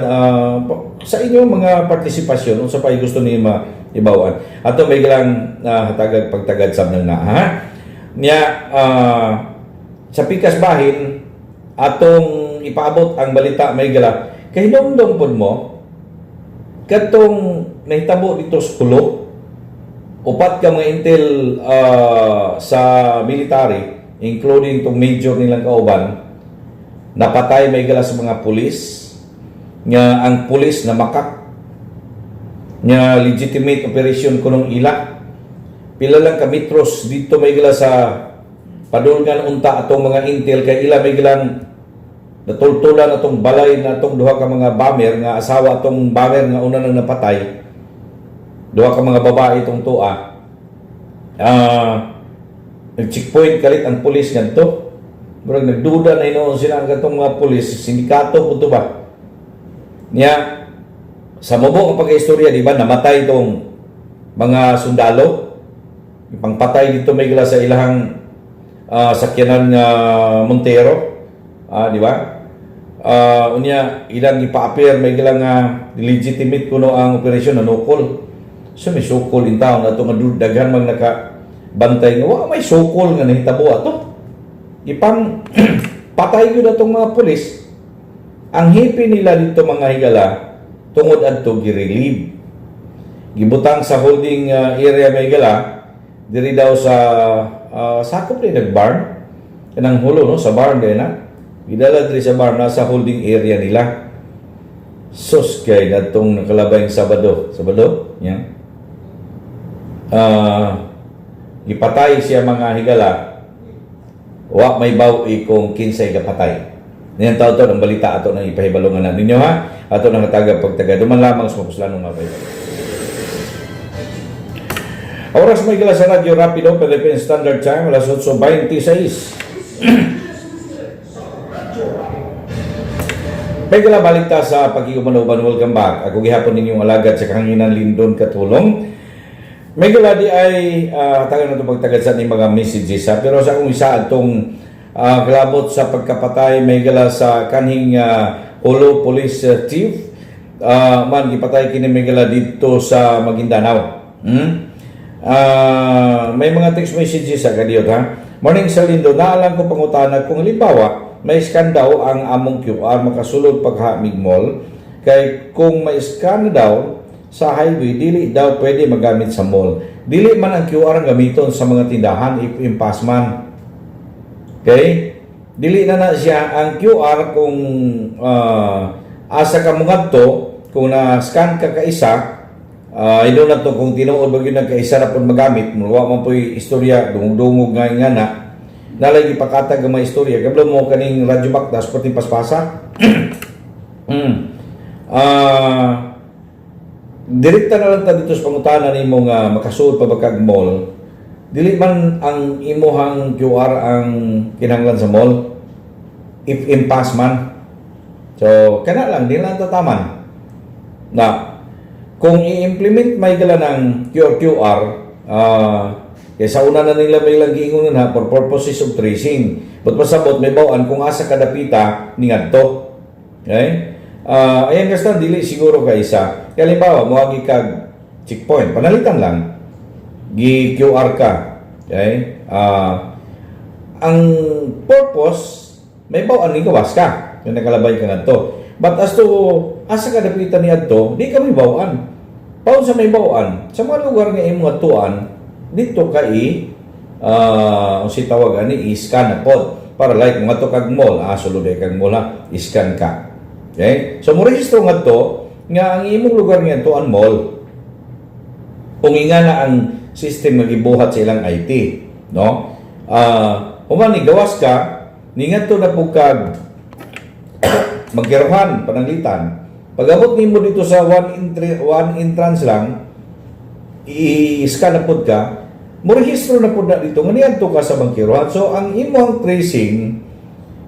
sa inyong mga partisipasyon unsa pa gusto niyo maibawan. Ato may galang hatagag pagtagad sab nang na ha. Nya sa pikas bahin atong ipaabot ang balita, may gala kay hinumdum pod mo katong nahitabo dito sa Hulo, upat ka mga intel sa military, including tong major nilang kauban, napatay, may gala, sa mga pulis, nga ang pulis na makak nga legitimate operation kunong ila. Pila lang ka metros dito, may gala, sa padulngan unta atong mga intel kay ila may gilang natultulan atong balay na atong duha ka mga bomber nga asawa atong bomber nga una nang napatay, duha ka mga babae itong tuwa. Nag-checkpoint kalit ang pulis ngadto. Murag nagduda na hinuon sila ang katong mga pulis, sindikato po to ba niya. Sa mubo ang pagkaistorya, di ba, namatay itong mga sundalo, ipangpatay dito, may gila, sa ilahang sakyanan nga Montero, di ba? Unya ilang ipa-appear, may gila, nga legitimate kuno ang operasyon, nanukol. So may sukol in town ato nga daghan man naka bantay nga wa may sukol nga nahitabo ato. Ipang patay gyud atong mga pulis. Ang hipi nila dito, mga higala, tungod adto gi-relieve. Gibutang sa holding area, may gala, diri daw sa sakop ni nag-BARMM. Kanang Hulo, no, sa BARMM din na. Gidala diri sa BARMM, nasa holding area nila. Sus kay natong nakalabay Sabado. Sabado? Yan. Gipatay siya, mga higala. Wa may bawi kung kinsay gapatay. Niyan tao to ang balita ato nang ipahibalungan na ninyo ha. Ato nang hataga pagtaga duman lamang sa mapuslanong mga pahibalo. Oras, may gala, sa Radyo Rapido, Philippine Standard Time, alas 8:26. May gala, balik ta sa pag-iuban-uban. Welcome back. Ako gihapon ninyong alagad sa kahanginan, Lindon Katulong. May gala di ay tagal na ito pagtagad sa ating mga messages ha. Pero sa akong isa atong kalabot sa pagkapatay, may gala, sa kanhing Jolo Police Chief man gipatay kini, may gala, dito sa Maguindanao. May mga text messages sa kadiyot ha. "Morning, Sir Lindo, naalang ko pangutana kung halimbawa May scan daw ang among QR, makasulod pagha mig mall? Kay kung may scan daw sa highway, dili daw pwede magamit sa mall. Dili man ang QR ang gamiton sa mga tindahan if impass man. Okay? Dili na na siya ang QR kung asa ka mo ngadto, kung na-scan ka kaisa, I don't know to kung tinuod ba gyud na kaisa ra pud magamit, wa man po'y istorya dungog-dungog nga nga na. Nalay gipakatag ang mga istorya. Kabalo mo kaning Radyo Baktas pati paspasa. Direkta na lang ta dito sa pangutana nimo nga makasuod pa ba kag mall. Dili man ang imuhang QR ang kinahanglan sa mall if impass man. So kana lang, di lang tataman na kung i-implement may gala ng QR QR, kay sa una na nila may lang giingon na for purposes of tracing, but pasabot may bawaan kung asa kadapita ni ngadto. Okay, ayan kasta dili siguro kaysa kaya halimbawa moagi kag checkpoint, panalitan lang, gi QR ka. Okay, ang purpose may bawaan ni gawas ka yung nakalabay ka ngadto, but as to asa ka dapitan ni adto, di ka may bawaan. Paun sa may bawaan sa mga lugar nga imong adtuan dito ka i si tawag ani, i-scan na pod para like mga to kag mall, sulod kag mall ha, i-scan ka. Okay, so mo rehistro ngadto nga ang imong lugar nga adtuan mall kung nga na ang system nga gibuhat sa ilang IT, no? Human ni gawas ka, ningadto na pud kag magkiruhan, pananglitan. Pag-abot nimo dito sa one entry, one entrance lang, i-scan na pud ka, mo rehistro na pud na dito nga niadto ka sa bangkiruhan. So ang imong tracing,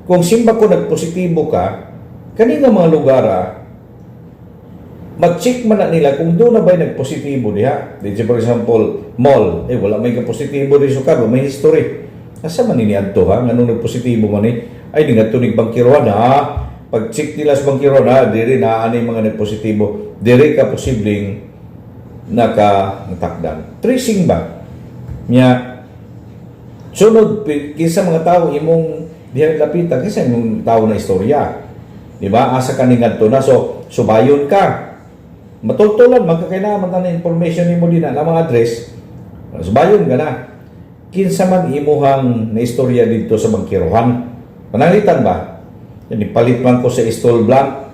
kung simba ko nagpositibo ka, kani nga mga lugar, mag-check man na nila kung doon na ba'y nagpositibo diha. Di for example, mall, eh wala may kapositibo di sukar, may history. Asa man ni adto ha? Nganong nagpositibo man ni? Ay, di ngadto nig bangkiruhan ha. Pag check nila sa bangkiruhan ha, diri na ani mga nagpositibo. Diri ka posibleng naka natakdan. Tracing ba? Nya sunod kinsa mga tao imong diha lapitan, kinsa imong tao na istorya. Di ba? Asa ka ni ngadto na, so subayon ka. Matultulan man ka kay naa man tanan information nimo din na mga address. Subayon ka na. Kinsa man imuhang na istorya dito sa bangkiruhan. Pananglitan ba? Yan, ipalit man ko sa stall blank.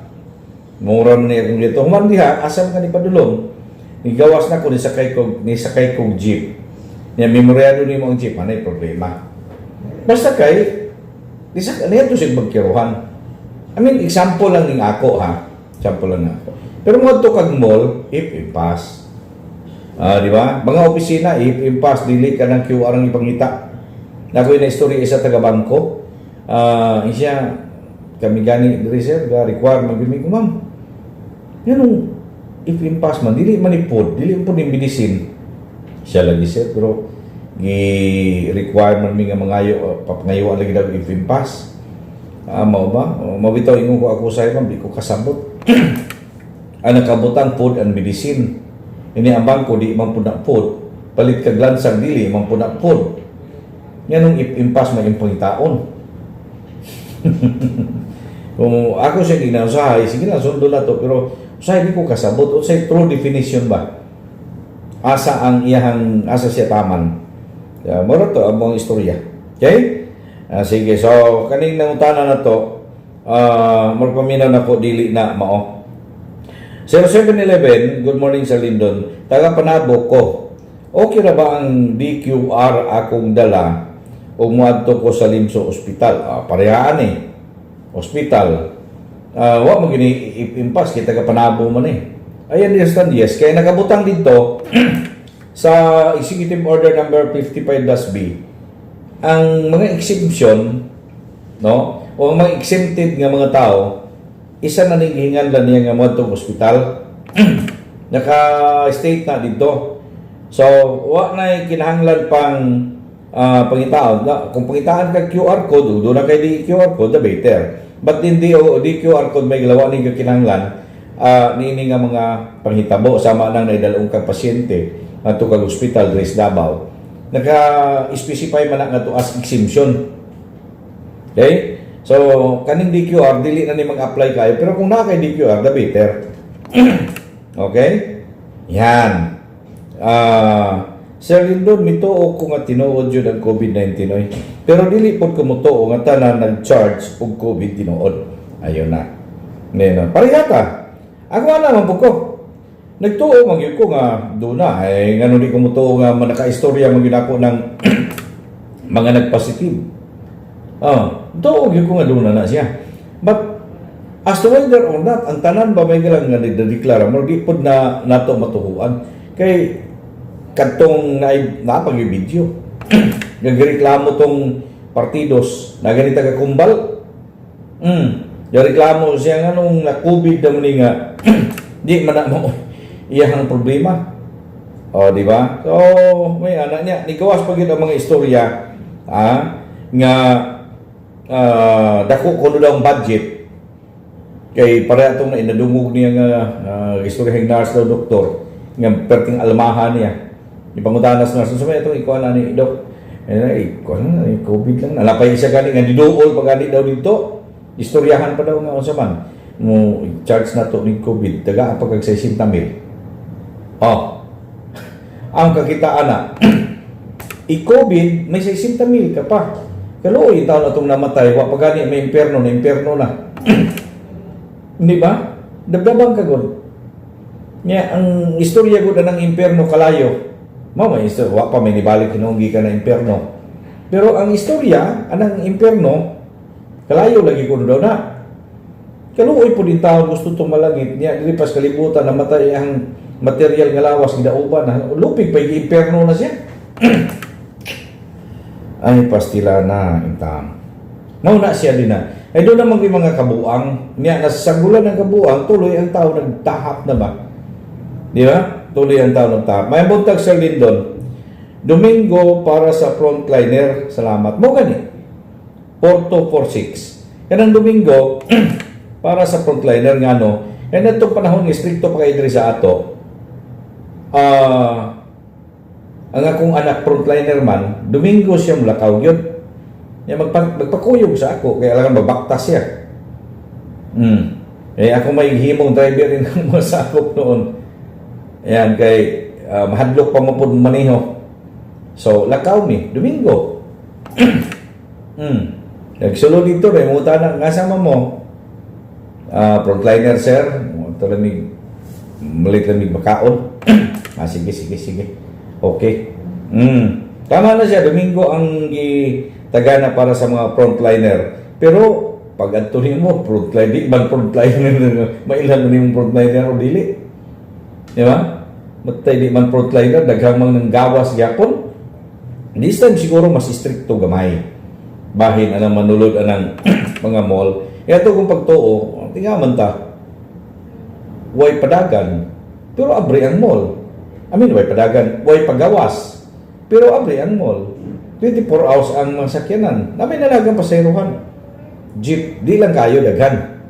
Mura man ni akong dito. Human diha, asa man ka ni padulong? Nigawas na ko, ni sakay kog jeep. Nya memoryado nimo ang jeep, anay problema. Basta kay di sa niya to sa bangkiruhan. I mean, example lang ning ako ha. Example lang ako. Pero mo kag mall, if impass. Di ba? Mga opisina, if impass, dili ka ng QR ang ipangita. Nako na istorya isa taga bangko. Siya kami gani diri sir, ga require man gyud mi ko, ma'am. Yan if impass man, dili man ni pod, dili man pod ni medicine. Siya lagi sir, pero gi require man mi nga mangayo, papangayuan lagi daw if impass. Mao ba? O, mabitaw ingon ko ako sa ma'am, di ko kasabot. Ang nakabutang food and medicine. Ini ang bangko di man pud na food. Palit kag lansang, dili man pud na food. Nganong if impass may impangitaon? Kung ako siya ginausahay, sige lang, sundo na to. Pero usahay di ko kasabot. Unsay true definition ba? Asa ang iyahang, asa siya taman? Yeah, moro to ang buong istorya. Okay? Sige, so kaning nangutana na to, magpaminaw na ko, dili na mao. 0711, good morning sa Lindon. Taga Panabo ko. Okay ra ba ang DQR akong dala o muadto ko sa Limso Hospital? Parehaan eh. Hospital. Wa mo gini impas kita ka Panabo man eh. I understand, yes. Kaya nakabutang dito sa Executive Order number 55-B ang mga exemption, no, o ang mga exempted nga mga tao, isa na ning gihinganlan niya nga moadtong ospital. Naka-state na dito. So, wa na kinahanglan pang pangitaon. Na, kung pangitaan ka QR code, doon na kay di QR code, the better. But hindi o di QR code may gilawa ni kinahanglan niini nga mga panghitabo sama nang naidalong kag pasyente ngadto kag ospital diri sa Davao. Naka-specify man na nga to as exemption. Okay? So, kaning DQR, dili na ni mag-apply kayo. Pero kung naa kay DQR, the better. Okay? Yan. Sir Lindon, mituo ko nga tinuod yun ang COVID-19 oy. Pero dili pod ko motuo nga tanan nag-charge og COVID tinuod. Ayun na. Ngayon, parehata. Ako ana man po ko. Nagtuo man gyud ko nga duna ay ngano di ko motuo nga nakaistorya man gyud ako ng mga nagpositive. Oh, tuo gyud ko nga duna na siya. But as to whether or not ang tanan ba may galang nga nagdeklara mo, di pod na nato matuhuan kay kadtong na napag video nagreklamo tong partidos na ganita ka kumbal. Reklamo siya nga nung na COVID daw ni nga di man na mo iyang problema. O, di ba? So, may anak niya. Nigawas pa gyud ang mga istorya nga dako kuno daw ang budget kay para atong na inadungog niya nga istorya ng nurse daw, doktor nga perting almahan niya. Ipangutana sa nurse, "Sa may itong ikuha na ni dok?" Eh, ikuha na eh, COVID lang. Nalapay siya gani nga diduol pa gani daw dito. Istoryahan pa daw nga unsa man mo charge na to ning COVID, taga pa kag 60 mil. Oh, ang kakitaan na i-COVID, may 60 mil ka pa. Kaluoy taon na itong namatay, wa pa gani may imperno na, imperno na. Di ba? Dabdabang ka gud. Nya ang istorya gud ng imperno kalayo. Mao may istorya, wa pa may nibalik hinuong gikan na imperno. Pero ang istorya anang imperno kalayo lagi kuno daw na. Kaluoy po din tao, gusto tumalangit niya dili pas kalibutan, namatay ang material nga lawas, gidauban na, lupig pa imperno na siya. Ay, pastila na intam. Mao na siya din na. Ay, doon naman yung mga kabuang. Niya, nasa sagulan ng kabuang, tuloy ang tao nagtahap na ba? Di ba? Tuloy ang tao nagtahap. May buntag, Sir Lindon. Domingo para sa frontliner. Salamat. Mo gani. 4246. Kanang Domingo para sa frontliner nga no. Kaya natong panahon nga stricto pa kay diri sa ato. Ang akong anak frontliner man, Domingo siya mulakaw gyud. Ya magpakuyog sa ako kay alangan mabaktas siya. Eh ako may himong driver rin ng mga sakop noon. Ayan kay mahadlok pa mo pud maniho. So lakaw mi Domingo. Nagsulod dito rin mo na nga sama mo. Frontliner, sir, ito lamig malit lamig makaon. Sige sige sige. Okay. Tama na siya, Domingo ang gitagana para sa mga frontliner. Pero pag adto nimo frontliner, di man frontliner, mailhan mo nimong frontliner o dili. Di ba? Matay di man frontliner, daghang mang nang gawas gyapon. This time siguro mas stricto gamay. Bahin anang manulod anang mga mall. Kaya ito kung pagtuo, tingaman ta. Way padagan, pero abri ang mall. I mean, way padagan, way pagawas. Pero abri ang mall. 24 hours ang mga sakyanan. Namin nanagang paserohan. Jeep, di lang kayo daghan.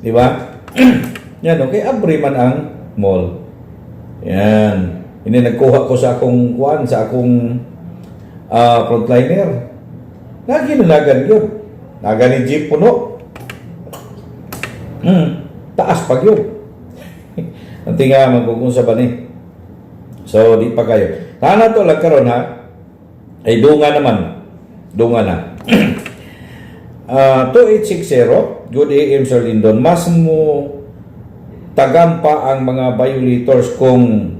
Di ba? Yan, okay, abri man ang mall. Yan. Ini nagkuha ko sa akong kuan, sa akong frontliner. Naginunagan yun. Naga ni jeep puno. Taas pag yun. Ang tinga magkukunsa ba ni? So, di pa kayo. Tana to lang karon ha. Ay dunga naman. Dunga na. 2860, good AM, Sir Lindon. Mas mo tagampa ang mga violators kung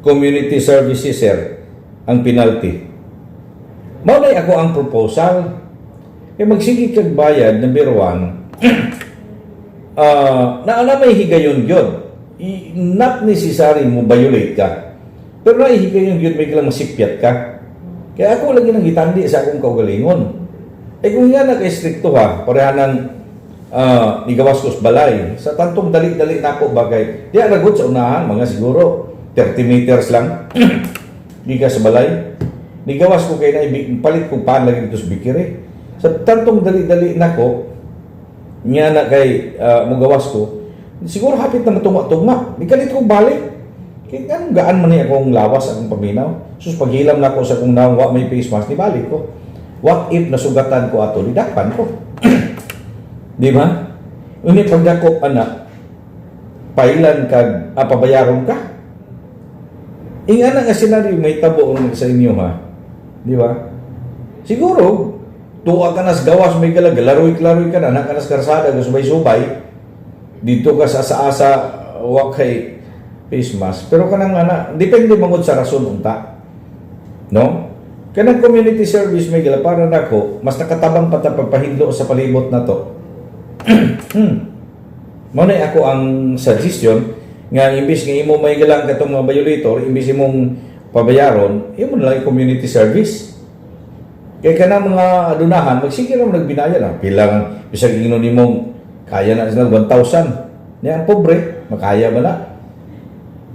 community services, sir, ang penalty. Mao na ako ang proposal. Kaya magsige kag bayad, number one, na na may higayon gyud. Not necessary mo violate ka. Pero na higayon gyud may kilang masipyat ka. Kaya ako lagi nang gitandi sa akong kaugalingon. Eh kung nga naka-stricto ha, pareha ng nigawas ko sa balay. Sa tantong dali-dali na ako bagay. Di ragot sa unahan, mga siguro 30 meters lang. Di ka sa balay. Nigawas ko kay na palit ko pan lagi dito sa bikiri. Sa tantong dali-dali nako, nga na kay mugawas ko, siguro hapit na matunga-tunga. Di kalit ko balik. Kaya anong gaan man ni akong lawas, akong paminaw. Sus, paghilam na ako sa akong nawong, wa may face mask, ni balik ko. What if nasugatan ko ato, di dakpan ko. Di ba? Uni pagdakop ana, pailan kag pabayaron ka. Ingana nga senaryo may tabo sa inyo, ha. Di ba? Siguro tuwa ka nas gawas, may galag, laroy-laroy ka na, na ka nas karsada, subay-subay, dito ka sa asa-asa, wa kay face mask. Pero kanang ana, depende mangod sa rason unta. No? Kanang community service, may gala, para nako, mas nakatabang pa ta pagpahidlo sa palibot na to. Mao na ako ang suggestion nga imbis nga imo may galang katong mga violator, imbis imong pabayaron, imo na lang community service. Kay kanang mga adunahan, magsige ra man nagbinaya lang. Pilang bisag ingnon nimong kaya na sila 1,000. Niya ang pobre, makaya ba na?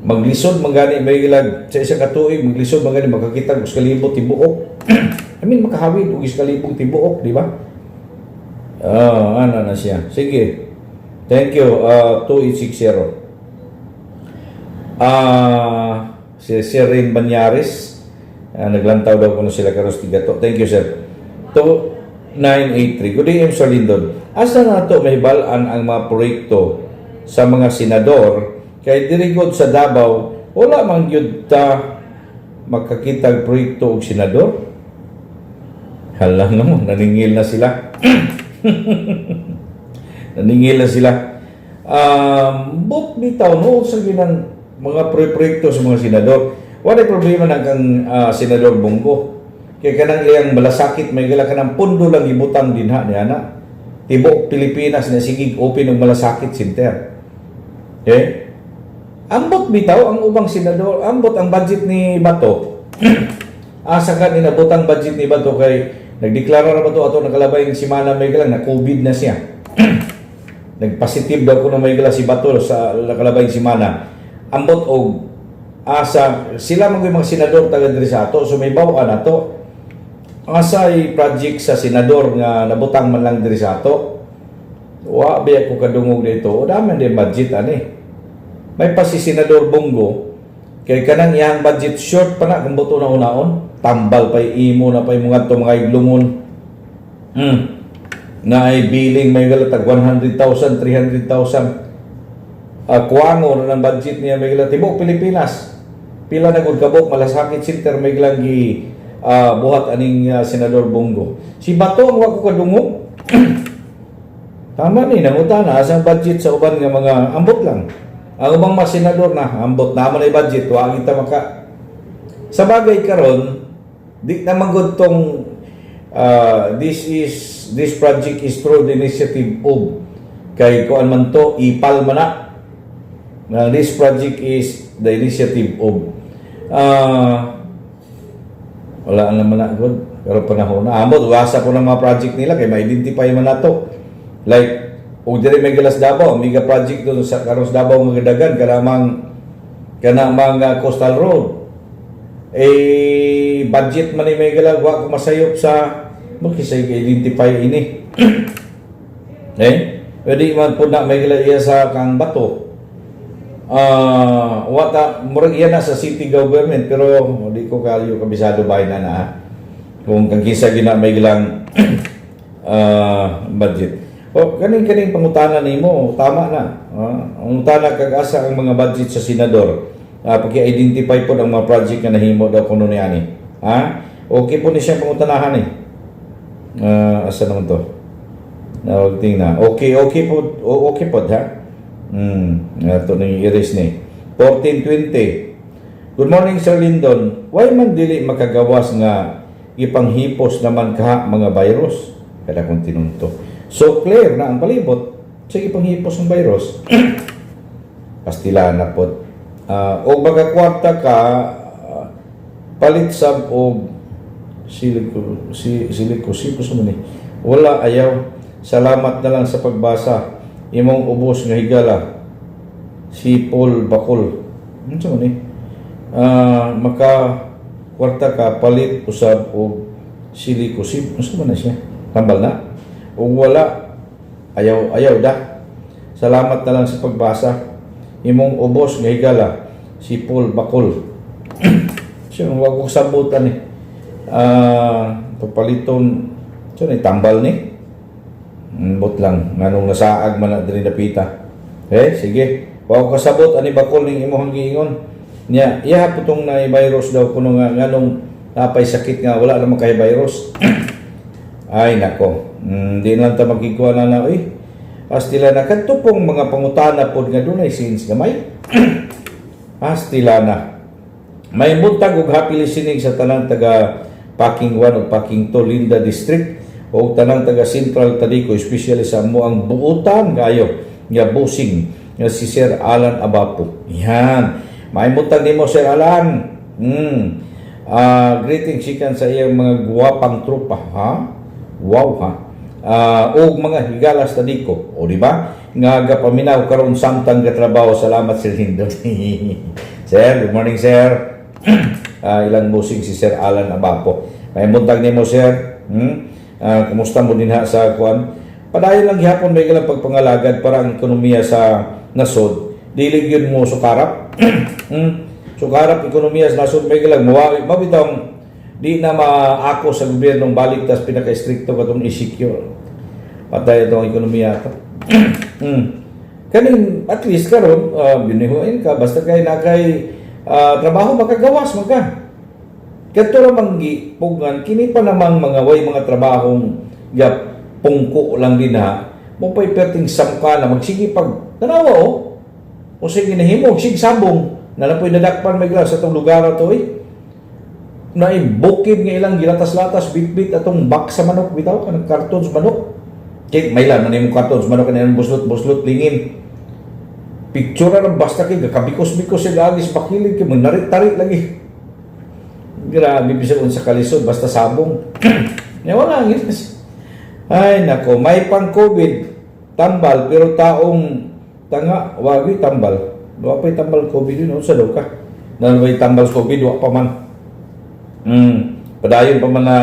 Maglisod man gani, may gilag, sa isa ka tuig, maglisod man gani makakita og 1,000 tibuok. I mean, makahawid og 1,000 tibuok, di ba? Ah, ana na siya. Sige. Thank you. 2860. Si Sir Rin Banyares. Naglantaw daw kuno sila karos tigato. Thank you, sir. 2983. Good day, Sir Lindon. Asa na to may balan ang mga proyekto sa mga senador kay diri gud sa Davao wala man gyud ta makakitag proyekto og senador? Hala no, naningil na sila. Naningil na sila. But bitaw no sa ginang mga proyekto sa mga senador. Wala problema nang kang Senador Bong Go. Kay kanang iyang malasakit, may gala, kanang pundo lang ibutang dinha niya na. Tibuok Pilipinas na sige open og malasakit center. Okay? Ambot bitaw ang ubang senador, ambot ang budget ni Bato. Asa ka ni nabutang budget ni Bato kay nagdeklara ra ba to ato nakalabay ng simana, may galang na COVID na siya. Nagpositive daw kuno, may gala, si Bato sa nakalabay simana. Ambot og asa sila man mga senador taga diri sa ato, so may baw-an ato. Asa ay project sa senador nga nabutang man lang diri sa ato? Wa biya ko kadungog dito. O dami din budget ani. May pa si Senador Bong Go kay kanang iyang budget short pa na kung buto na unaon. Tambal pa imo na pa imong adto mga iglungon. Na ay billing, may galatag 100,000, 300,000. Kuwango na ng budget niya, may galat, tibuok Pilipinas. Pila na gud kabuk malasakit center may galang gi buhat aning Senador Bong Go. Si Bato ang wa ko kadungog. Tama ni nangutana asa ang budget sa uban nga mga, ambot lang. Ang ubang mga senador na ambot na man ay budget, wa kita maka. Sa bagay karon di na magud tong this project is through the initiative of, kay kuan man to, ipal man na. Na this project is the initiative of, wala naman na good pero panahon na ambot wasa po ng mga project nila kay ma-identify man nato, like og diri may galas Davao, mega project doon sa karos Davao mga dagan kanang mga coastal road, eh budget man ni may galag, wa ko masayop sa mo kisay identify ini eh pwede man po na may gala iya sa kang Bato. Wata murag iya na sa city government, pero di ko kayo kabisado ba na na kung kang kinsa gina may gilang budget. O kaning kaning pangutana nimo tama na. Ang utana kag asa ang mga budget sa senador. Paki-identify po ang mga project nga nahimo daw kuno ni ani. Ha? Okay po ni siya pangutanahan eh. Asa naman to? Nawag tingna. Okay po, okay po ha. Ato ning iris ni. 1420. Good morning, Sir Lindon. Why man dili makagawas nga ipanghipos naman ka mga virus? Kada kong tinunto. So clear na ang palibot. Sige, panghipos ang virus. Pastila na po. O baga kwarta ka, palit sab og siliko si siliko si sa man eh. Wala, ayaw. Salamat na lang sa pagbasa. Imong ubos nga higala. Si Paul Bacol. Ano sa man eh? Maka kwarta ka palit usab og silikosib. Ano sa man na siya? Tambal na. Ug wala, ayaw, ayaw da. Salamat na lang sa pagbasa. Imong ubos nga higala. Si Paul Bacol. Siya, wag ko sabutan eh. Pagpaliton, siya ni tambal ni. Ambot lang nganong nasaag man na diri napita. Eh, sige. Wa ko kasabot ani bakol ning imong giingon. Nya, iya po tong na virus daw kuno nga nganong napay sakit nga wala naman kay virus. Ay nako. Di lang ta magigwa na na oy. Pastila na kadto pong mga pangutana pod nga dunay since gamay. Pastila na. May buntag og happy listening sa tanang taga Packing 1 ug Packing 2 Linda District ug tanang taga Central Tadeco, especially sa amo ang buutan kayo nga busing nga si Sir Alan Abapo. Yan. May buntag nimo, Sir Alan. Greetings sikan sa iyang mga guwapang tropa, ha? Wow, ha. Og mga higalas Tadeco. O di ba? Nga gapaminaw karon samtang gatrabaho. Salamat, Sir Lindon. Sir, good morning, sir. Ilang busing si Sir Alan Abapo. May buntag nimo, sir. Kumusta mo dinha sa kuan? Padayon lang gihapon may galang pagpangalagad para ang ekonomiya sa nasod dili gyud mo sukarap. Sukarap ekonomiya sa nasod may galang mawawi mabitong di na maako sa gobyernong balik tas pinaka-strikto katong i-secure. Patay itong ekonomiya to. Kaning at least karon binihuin ka basta kay na kay trabaho, makagawas man ka. Kadto ra man gipugngan kini pa namang mga way mga trabahong ga pungko lang din ha. Mo pa'y perting samka na magsige pag tanawa oh. O sige nahimo sig sabong na lang po'y nadakpan may sa itong lugar ato eh. Na bukid nga ilang gilatas-latas bitbit atong box sa manok bitaw kanang karton sa manok. Kay may lang man imong karton sa manok kanang buslot-buslot lingin. Picture ra basta kay gakabikos-bikos siya gagis pakilig kay narit-tarit lagi. Grabe bisag unsa kalisod basta sabong. Ya wala ginas. Ay nako, may pang COVID tambal pero taong tanga wagi tambal. Wa pa'y tambal COVID yun, unsa daw ka? Na may tambal sa COVID wa pa man. Padayon pa man na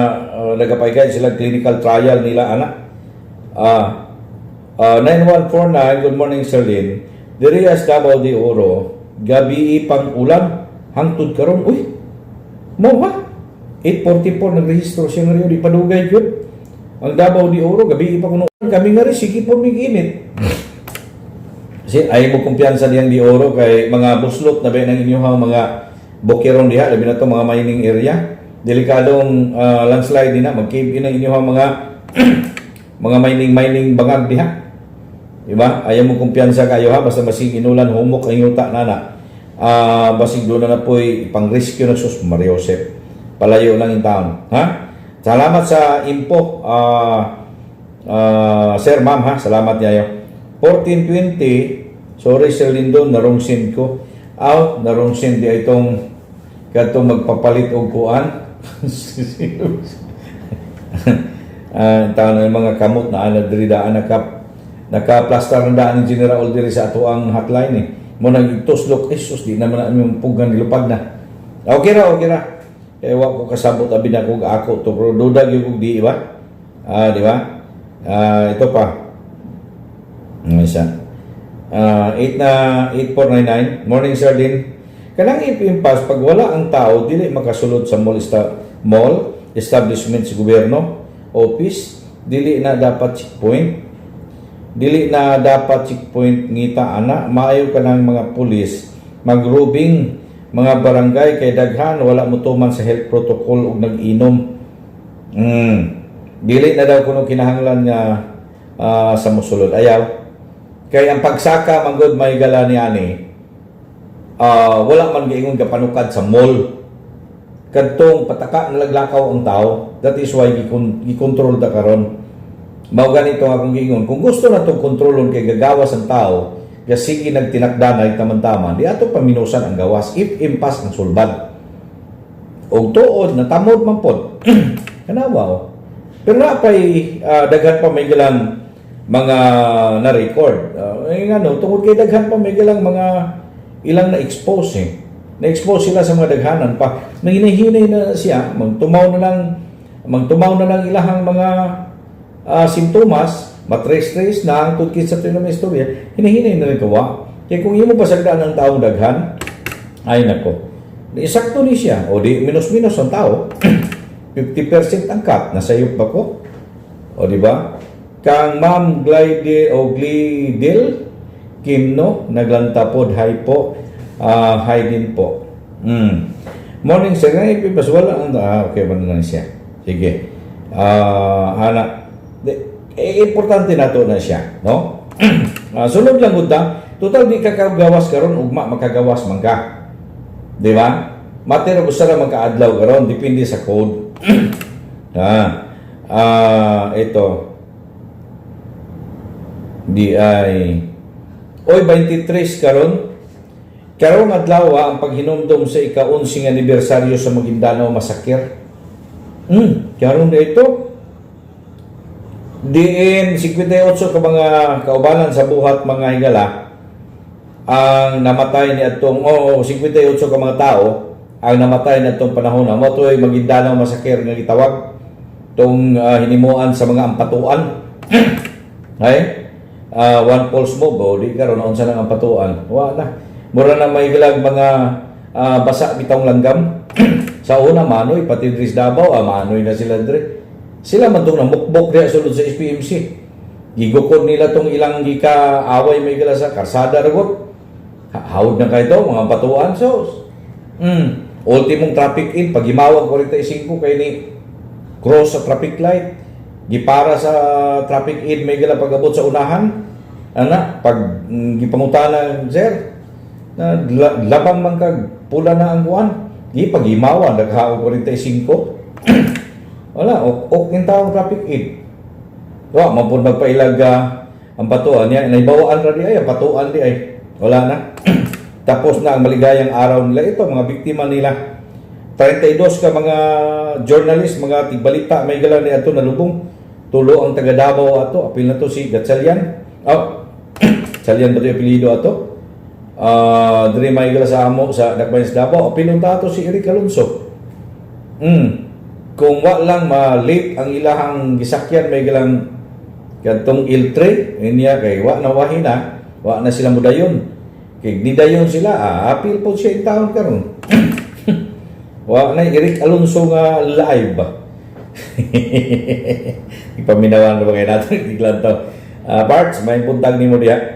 nagapaygay sila clinical trial nila ana. 9149, good morning, Sir Lin. Diri sa Davao de Oro, gabi pang ulan hangtod karon. Uy. Mo ba? 8:44 nagrehistro siya nga di padugay gyud. Ang Davao de Oro gabi pa kuno kami nga rin sige po mig init. Kasi ay mo kumpiyansa diyang de Oro kay mga buslot na ba ng inyong mga bukiron diha, labi na to mga mining area. Delikadong landslide din na, mag-cave in ang inyong mga mga mining mining bangag diha. Diba? Ayaw mo kumpiyansa kayo ha, basta masig inulan, humok ang yuta na na. Basig doon na na po'y pang-rescue na sus, Maria Joseph. Palayo lang yung taon. Ha? Salamat sa info, sir, ma'am ha. Salamat yayo. 1420, sorry Sir Lindon, na-wrong send ko. Aw, na-wrong send di itong katong magpapalit og kuan. Taon na yung mga kamot na ana diri daan naka-plaster na daan ni General diri sa ato ang hotline eh. Mo nang tuslok eh sus di naman na yung pugan nilupad na. Okay ra, okay ra. Kaya wa ko kasabot abi na kog ako to pero duda gyud kog di ba? Di ba? Ito pa. Ang isa. 8 na 8499. Morning, Sir Lin. Kanang ipimpas pag wala ang tao dili makasulod sa mall establishment sa gobyerno, office, dili na dapat checkpoint. Dili na dapat checkpoint ngita ana, maayo ka ng mga pulis magrubing mga barangay kay daghan wala mo tuman sa health protocol ug nag-inom. Dili na daw kuno kinahanglan nga sa mosulod. Ayaw. Kay ang pagsaka manggod may gala ni ani, wala man giingon kapanukad sa mall. Kadtong pataka nalaglakaw ang tao. That is why gikontrol ta karon. Mao ganito nga akong giingon. Kung gusto na itong kontrolon kay gagawas ang tao, gasigi nagtinakdanay taman-taman, di ato paminusan ang gawas if impas ang sulbad. Og tuod natamod man pod. Kanawa oh. Pero na pay daghan pa may galang mga na-record. Eh, ano, tungod kay daghan pa may galang mga ilang na-expose eh. Na-expose sila sa mga daghanan pa. Nanginahinay na siya, magtumaw na lang ilahang mga simptomas, matrace-trace na ang tukit sa tinong istorya, hinahinay na rin kawa. Kaya kung imo pasagdaan ang taong daghan, ay nako, di sakto ni siya, o di minus-minus ang tao, 50% ang cut, nasa iyo pa ko. O di ba? Kang Ma'am Glide o Glidel Kim, no, naglanta pod, hi po. Ah, hi din po. Morning, sir, nga ipipas wala ang okay ba na lang siya. Sige. Ah, ana. Eh, importante na to na siya, no? Sunod lang gud ta. Total di ka kagawas karon, ugma makagawas man ka. Di ba? Matter of usa ra man kaadlaw karon, depende sa code. Ito. Di ay Oy, 23 karon. Karong adlaw ang paghinumdom sa ika-11 anibersaryo sa Maguindanao Massacre. Karon na ito. Diin 58 ka mga kaubanan sa buhat, mga higala, ang namatay ni atong, oh, 58 ka mga tao ang namatay ni atong panahon na mao to'y Maguindanao Massacre nga gitawag tong hinimuan sa mga ampatuan ay one false move, oh, di karon unsa nang ampatuan, wa na, mura na may gilag mga basa bitawng langgam. Sa una manoy pati diri sa Davao, manoy na sila diri. Sila man tong namukbok diha sulod sa SPMC. Gigukod nila tong ilang gika-away, may gila sa karsada ragot. Hawd na kayo mga batuan. So, ultimong traffic in, pag gimawag 45 kay ni cross sa traffic light, gipara sa traffic aid, may gila pag-abot sa unahan. Ana, pag gipangutana, "Sir, na labang man kag pula na ang kuan." Di pag gimawa, naghaog 45. Wala, ok, ok yung taong traffic aid. Wa, man pud magpailag ang batuan niya. Naibawaan ra di ay, ang batuan di ay. Wala na. Tapos na ang maligayang araw nila. Ito, mga biktima nila. 32 ka mga journalist, mga tigbalita, may gala ni ato nalubong. Tulo ang taga Davao ato. Apil na to si Gatchalian. Oh, Gatchalian ba ito yung apelyido ato? Diri may gala sa amo sa Dakbayan sa Davao. Apil na ato si Eric Alonso. Kung wa lang ma-late ang ilahang gisakyan, may galang kadtong L3 niya, kay wa na wahi na, wa na sila mudayon. Kay nidayon sila, apil po siya in taon karon. Wa na Eric Alonso nga live ba. Ipaminawan na ba kayo natin biglang to. Parts, may buntag nimo diha.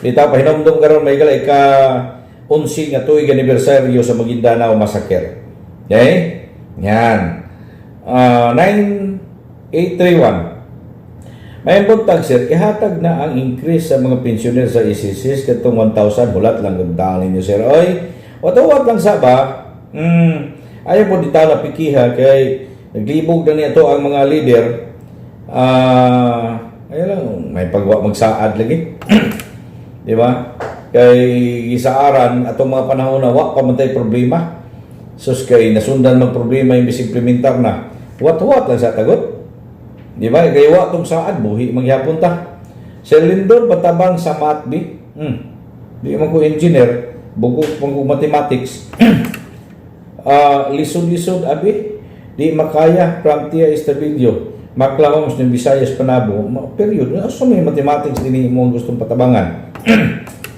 Dito pahinomdom karon, may gala, ika 11 nga tuig anibersaryo sa Maguindanao Massacre. Okay? Yan. 9831. May buntag, sir, ihatag na ang increase sa mga pensioner sa SSS katong 1,000, hulat lang kung ninyo, sir. Oy, watuwat lang sa ba? Ayaw po dito na pikiha kay naglibog na niya to ang mga leader. Ayaw lang, may pagwa magsaad lagi. Di ba? Kay gisaaran atong mga panahon na wa pa man tay problema. Sus, kay nasundan ng problema imbis implementar na. Wat-wat lang sa tagot. Di ba? Kay wa tong saad buhi mangyapon ta. Sir Lindon, patabang sa math bi. Di man ko engineer, bugok man ko mathematics. Lisod-lisod abi di makaya from Tia Estabillo. Makla Homes ng Visayas Panabo. Period. Asa may mathematics din mo ang gustong patabangan?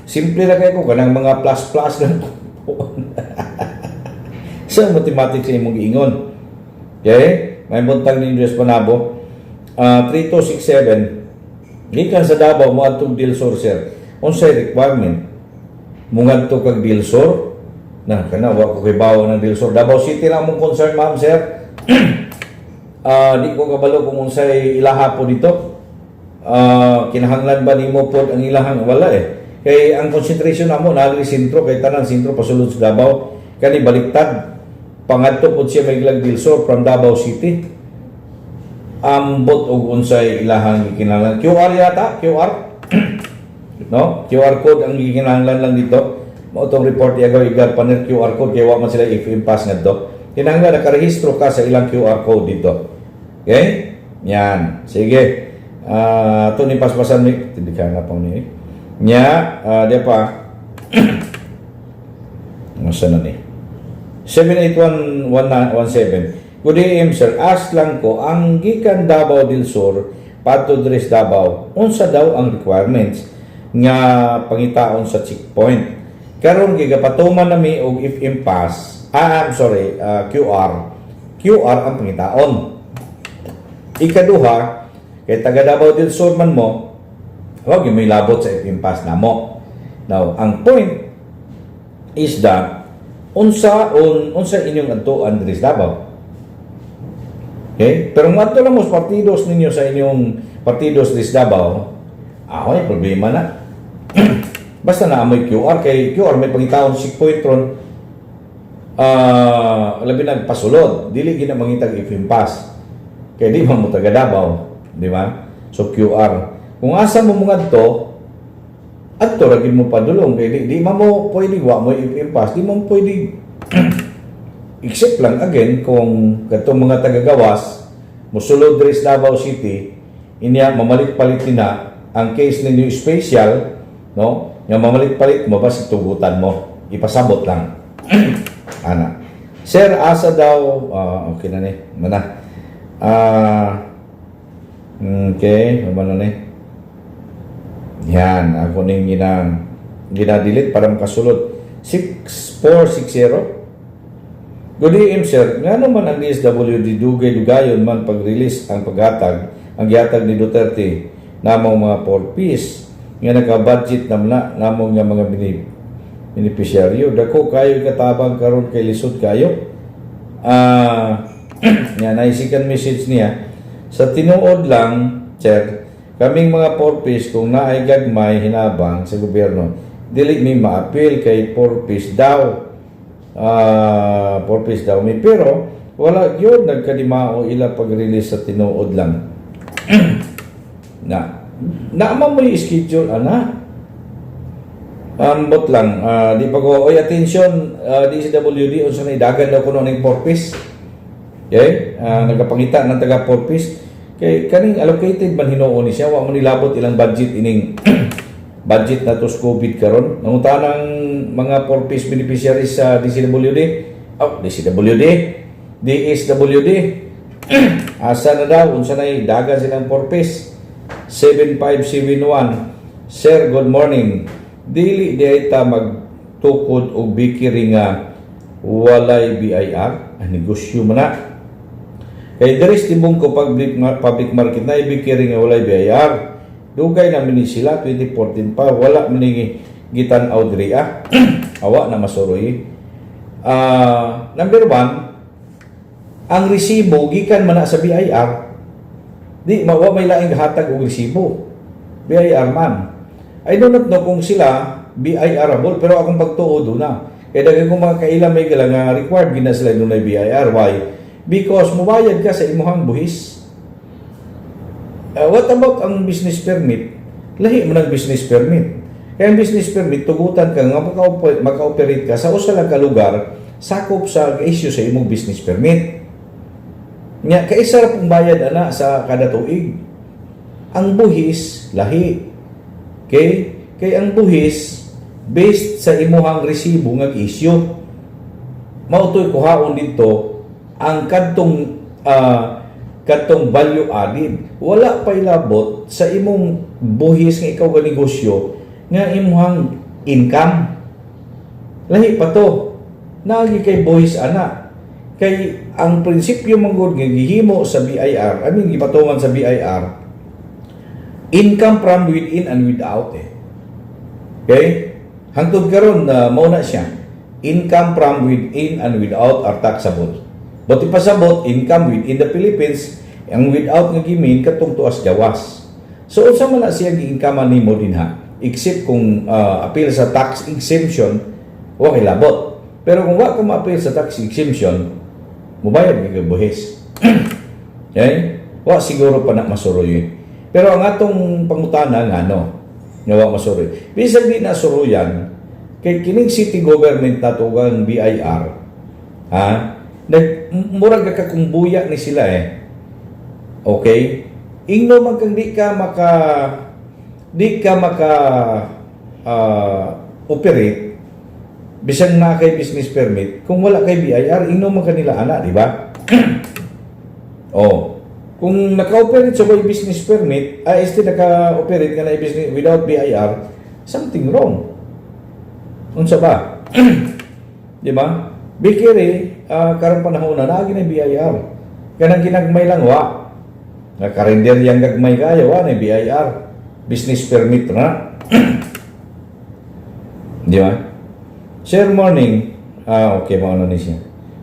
Simple ra kay ko kanang mga plus plus lang. Sa mathematics imong giingon. Okay? May buntag ni Diyos Panabo. 3267. Gikan sa Davao moadtong Del Sur, sir. Unsay requirement? Mungadto kag Del Sur? Na kana wa ko kibaw ng Del Sur. Davao City lang mong concern, ma'am, sir. Di ko kabalo kung unsay ilaha po dito. Kinahanglan ba nimo pod ang ilahang, wala eh. Kay ang concentration namo naa diri sentro, kay tanan sentro pasulod sa Davao. Kani baliktad. Pangadto pod siya may Del Sur from Davao City. Ambot og unsay ilahang gikinahanglan. QR yata, QR. No? QR code ang gikinahanglan lang dito. Mao tong report Yagaw Igar Paner, QR code kay wa man sila FM pass ngadto. Kinahanglan nakarehistro ka sa ilang QR code dito. Okay? Yan. Sige. To ni paspasan ni hindi ka na pa ni. Nya, di pa. Masa na ni? 7811917. Good AM, sir. Ask lang ko, ang gikan Davao del Sur padto diri sa Davao, unsa daw ang requirements nga pangitaon sa checkpoint? Karon gigapatuman nami og FM pass. I'm sorry, QR. QR ang pangitaon. Ikaduha, Kay taga Davao del Sur man mo, wag yung may labot sa FM pass namo. Now, ang point is that unsa inyong adtuan diri sa Davao? Okay? Pero moadto lang mo sa partidos ninyo, sa inyong partidos diri sa Davao, ako ay problema na. Basta naa moy QR, kay QR may pangitaon checkpoint ron, labi nagpasulod, dili gina mangitag FM pass. Kay di man mo taga Davao, di ba? So QR. Kung asa mo mangadto, adto ra gid mo padulong kay di man mo pwede, wa mo FM pass, di mo pwede, except lang again kung katong mga tagagawas musulod diri sa Davao City, inya mamalit-palit nila ang case ninyo, special, no, nga mamalit-palit mo ba, tugutan mo, ipasabot lang ana. Sir, asa daw? Ah, okay na ni mana. Ah, okay, ano ni yan, ako ning gina-delete para makasulod. 6460. Good evening, sir. Nga naman ang DSWD dugay-dugayon man pag-release ang paghatag, ang gihatag ni Duterte namong mga 4 piece nga naka-budget naman na namong nga mga benepisyaryo. Dako kayo katabang karon kay lisod kayo. Ah, nga naisikan message niya. Sa tinuod lang, sir, kaming mga 4 piece, kung naay gagmay hinabang sa gobyerno, dili mi maapil kay 4 piece daw, ah, 4 piece daw mi, pero wala yun nagkadimao ila pag-release, sa tinuod lang na naman mo yung schedule ana. Ambot lang, di pa ko, oy, attention, DSWD, unsa na dagan daw kuno ning 4 piece? Okay? Nagapangita ng taga 4 piece. Kay kaning allocated man hinuon ni siya, wa mo nilabot ilang budget ining budget na to sa COVID karon. Nangutan ng mga 4 piece beneficiaries sa DCWD, oh, DCWD, DSWD. Asa na daw, unsa na dagan silang 4 piece? 7571. Sir, good morning. Dili di ta magtukod og bakery nga walay BIR. Ah, negosyo man na. Kay diri sa Tibungko public market na bakery nga walay BIR. Dugay na ni sila, 2014 pa, wala man ni gitan-aw diri ah. Awa na masuroy. Ah, number one, ang resibo gikan man na sa BIR. Di mawa may laing hatag og resibo. BIR man. I do not know kung sila BIR-able, pero akong pagtuo do na. Kaya daghan kong mga kaila may gala nga required gina sila dunay BIR. Why? Because mubayad ka sa imuhang buhis. What about ang business permit? Lahi mo ng business permit. Kaya ang business permit, tugutan ka nga maka-operate ka sa usa lang ka lugar, sakop sa issue sa imong business permit. Nya kaisa ra pong bayad ana sa kada tuig. Ang buhis lahi. Okay? Kay ang buhis based sa imuhang resibo nga issue. Mao to'y kuhaon dito ang kadtong value added. Wala pa ilabot sa imong buhis nga ikaw ga negosyo nga imuhang income. Lahi pa to. Naagi kay buhis ana. Kay ang prinsipyo man gud nga gihimo sa BIR, I mean, gipatungan sa BIR, income from within and without eh. Okay? Hangtod karon na mao na siya. Income from within and without are taxable. But ipasabot income within the Philippines, ang without nga gimin katong tuas gawas. So unsa man na siya gi-income nimo dinha? Except kung appeal sa tax exemption, wa kay labot. Pero kung wa ka ma-appeal sa tax exemption, mubayad ka kag buhis. Okay? Wa siguro pa na masuroy eh. Pero ang atong pangutana, nga no, nga wa masuroy. Bisag di na suroyan, kay kining city government nato ug ang BIR, ha? Nag murag kakumbuya ni sila eh. Okay? Ingno man kang di ka maka operate bisan na kay business permit kung wala kay BIR, ingno man kanila ana, di ba? Oh. Kung naka-operate sa way business permit, ah, este naka-operate ka na business without BIR, something wrong. Unsa ba? Di ba? Bakery, karong panahon na naagi na BIR. Kanang ginagmay lang wa. Nga karinderyang gagmay kayo, wa na BIR. Business permit na. Di ba? Sir, morning. Ah, okay, mga ano ni siya.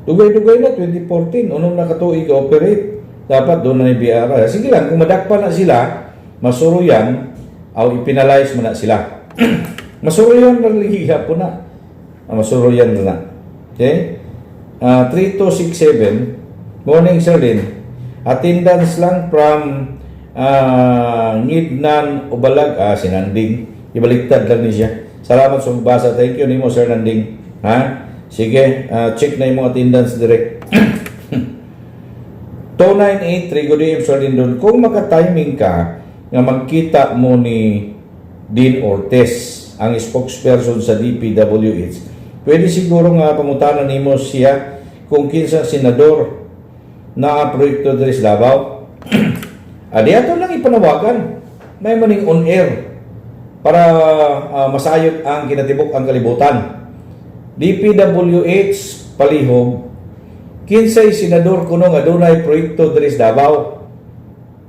Dugay-dugay na, 2014, unom na katuig operate. Dapat doon na ni BIR. Sige lang, kung madakpan na sila, masuruyan, aw ipinalize mo na sila. Masuruyan na lagi po na. Ah, masuruyan na na. Okay? Ah, 3267, morning, Sir Lin. Attendance lang from Ngidnan Ubalag, si Nanding. Ibaliktad lang ni siya. Salamat sa pagbasa. Thank you nimo, Sir Nanding. Ha? Sige, check na imong attendance direct. 2983, good evening, Sir Lindon. Kung maka-timing ka nga magkita mo ni Dean Ortiz, ang spokesperson sa DPWH, pwede siguro nga pangutanan nimo siya kung kinsa senador na proyekto diri sa Davao. Adi ato lang ipanawagan. May maning on air para masayod ang kinatibuk ang kalibutan. DPWH palihog kinsay senador kuno nga dunay proyekto diri sa Davao.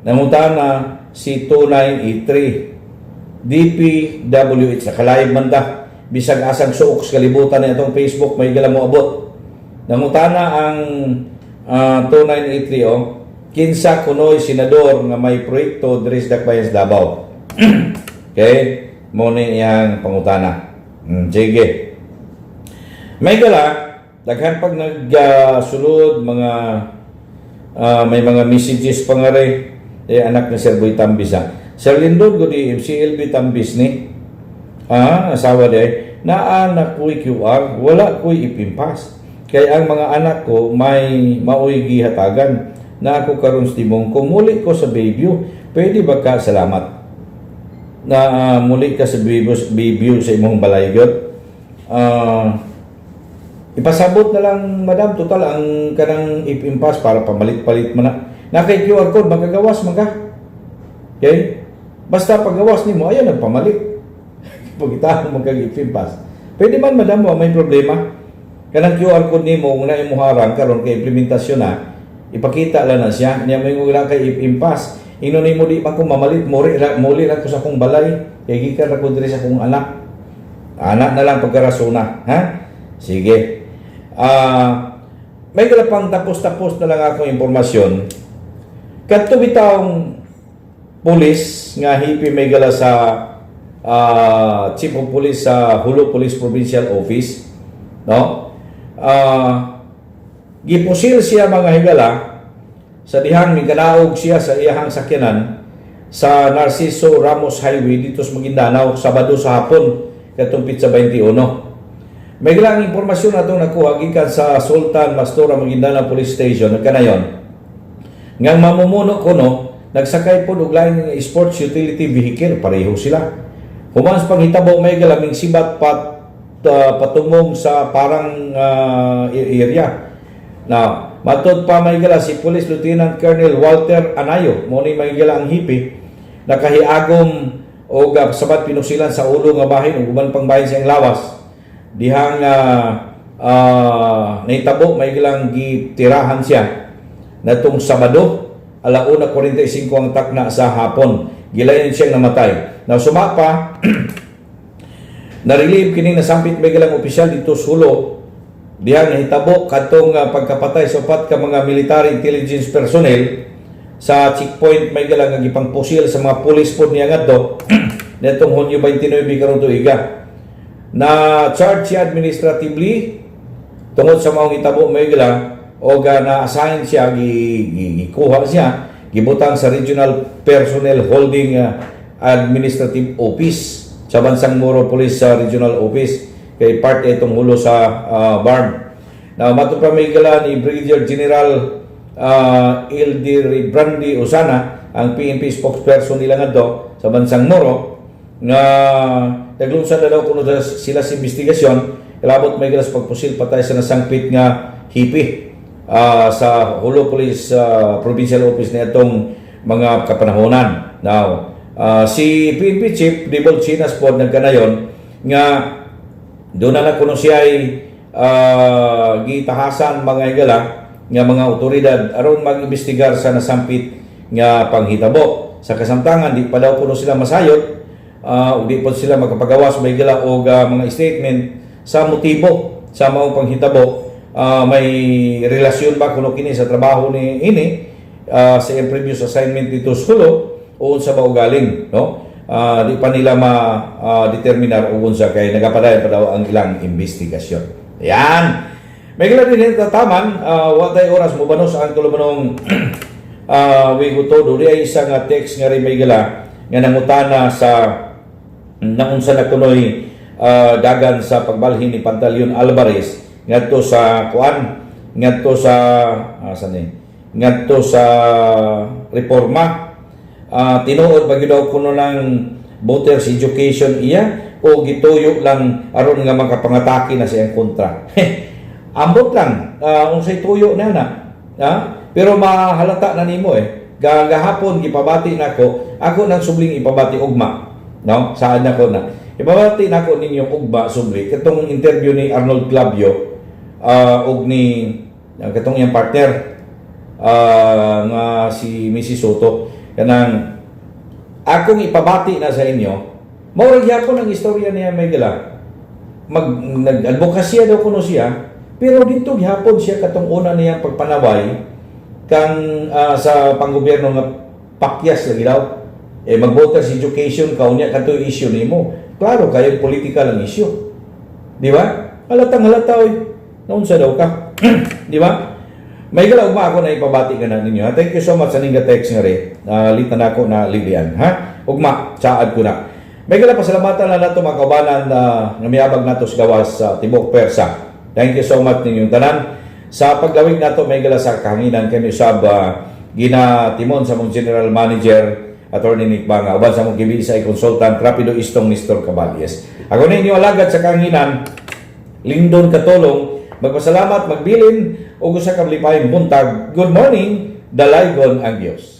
Nangutana si 2983 DPWH, naka-live man ta. Bisag asang suok sa kalibutan ni atong Facebook may gala mo abot. Nangutana ang 2983 oh, kinsa kunoy senador nga may proyekto diri sa Dakbayan sa Davao. Okay? Mo ni iyang pangutana. Sige. May gala, daghan pag nagsulod mga may mga messages pa nga rin. Eh, anak ni Sir Boy Tambis ah. Sir Lindon, good evening, CLB Tambis ni. Ah, asawa di. Naa na ko'y QR, wala ko'y ipimpas. Kay ang mga anak ko may maoy gihatagan na ako karon sa Timong. Kung muli ko sa Bayview, pwede ba ka? Salamat. Na muli ka sa Bayview, Bayview sa imong balay gyud. Ipasabot na lang, madam, total ang kanang ipimpas para pamalit-palit mo na. Na kay QR code, magagawas man ka. Okay? Basta paggawas nimo, ayaw nagpamalit. Pagkita mo kag ipimpas. Pwede man, madam, wa may problema. Kanang QR code nimo kung na imo harang karon kay implementasyon na, ipakita lang na siya. Niya may wala kay ipimpas. Ino nimo di pa ko mamalit, muli ra muli ra ko sa akong balay. Kay gikan ra ko diri sa akong anak. Anak na lang pagkarasona, ha? Sige. May pang tapos-tapos na lang akong impormasyon. Kadto bitawng pulis nga hipi may gala sa Chief of Police sa Jolo Police Provincial Office, no? Gipusil siya, mga higala, sa dihang miganaog siya sa iyahang sakyanan sa Narciso Ramos Highway dito sa Maguindanao, Sabado sa hapon katong petsa 21. May gilang impormasyon natong nakuha gikan sa Sultan Mastura Maguindanao Police Station nagkanayon ngang mamumuno kuno nagsakay po og laing sports utility vehicle, pareho sila. Human sa panghitabo, may galaming sibat patungong sa parang area. Now, matod pa may gala si Police Lieutenant Colonel Walter Anayo, mo ni may gala ang hipi, nakahiagom og sabat pinusilan sa ulo nga bahin ug uban pang bahin sa iyang lawas. Dihang nahitabo may gilang gitirahan siya natong Sabado alauna 45 ang takna sa hapon. Gilayon siyang namatay. Now suma pa, na-relieve kining nasampit may gilang opisyal dito sa Jolo dihang nahitabo kadtong pagkapatay sa upat ka mga military intelligence personnel sa checkpoint may galang nga gipangpusil sa mga pulis pod niya ngadto netong Hunyo 29 karon tuiga. Na charge siya administratively tungod sa maong hitabo may gala o ga na-assign siya, gikuha siya, gibutang sa Regional Personnel Holding Administrative Office sa Bansang Moro Police sa Regional Office kay part itong Jolo sa BARMM. Now, mato pa may gala ni Brigadier General Ildebrandi Brandy Usana, ang PNP spokesperson nila ngadto sa Bansang Moro, nga naglunsad na daw kuno sila sa investigasyon kalabot may galas pagpusil patay sa nasangpit nga hipi sa Jolo Police Provincial Office na itong mga kapanahonan. Now, si PNP Chief Debold Sinas po nagkanayon nga doon na kuno siya ay gitahasan, mga higala, nga mga otoridad aron mag-imbestigar sa nasampit nga panghitabo. Sa kasamtangan, di pa daw kuno sila masayod ug di po sila makapagawas, may gala, og mga statement sa motibo sa maong panghitabo. May relasyon ba kuno kini sa trabaho ni ini sa iyang previous assignment dito sa Jolo o unsa ba ugaling, no? Di pa nila ma determinar og unsa kay nagapadayon pa daw ang ilang investigasyon. Yan. May gala din tataman, wa tay oras mo banos ang tulumanong Wigo Todo. Di ay isa nga text nga rin, may gala, nga nangutana sa naunsa na kunoy dagan sa pagbalhin ni Pantaleon Alvarez ngadto sa kuan, ngadto sa asa ni, ngadto sa Reforma. Tinuod ba gyud daw kuno ng voters education iya o gituyo lang aron nga makapangatake na siyang kontra? Ambot lang unsay tuyo na na, ha? Pero mahalata na nimo eh. Gahapon gipabati nako, ako nang subling ipabati ugma, no? Saan nako na ipabati nako ninyo ugma subli katong interview ni Arnold Clavio og ni katong iyang partner nga si Mrs. Soto. Kanang akong ipabati na sa inyo, mao ra gyapon ang istorya niya, may gala. Nag-advokasya daw kuno siya, pero dito gihapon siya katong una niyang pagpanaway kang sa panggobyerno nga pakyas lagi daw. Eh, mag-voters education ka, unya kato issue nimo. Klaro kayo, political ang issue. Di ba? Halatang halata oy. Naunsa daw ka? Di ba? May gala, ugma ako na ipabati ka na ninyo. Ha? Thank you so much sa ning text nga rin. Lita na ako na lilian. Ha? Ugma, saad ko na. May gala, pasalamatan na nato mga kaubanan na nga miabag nato sa gawas sa tibok Persa. Thank you so much ninyong tanan. Sa paglawig nato, may gala, sa kahanginan kami usab ginatimon sa mong general manager, Attorney Nick Banga, uban sa mong kibisa consultant Rapido Istong Nestor Caballes. Ako ninyo alagad sa kahanginan, Lindon Katulong, magpasalamat, magbilin, ug usa ka malipayong buntag. Good morning, dalaygon ang Dios.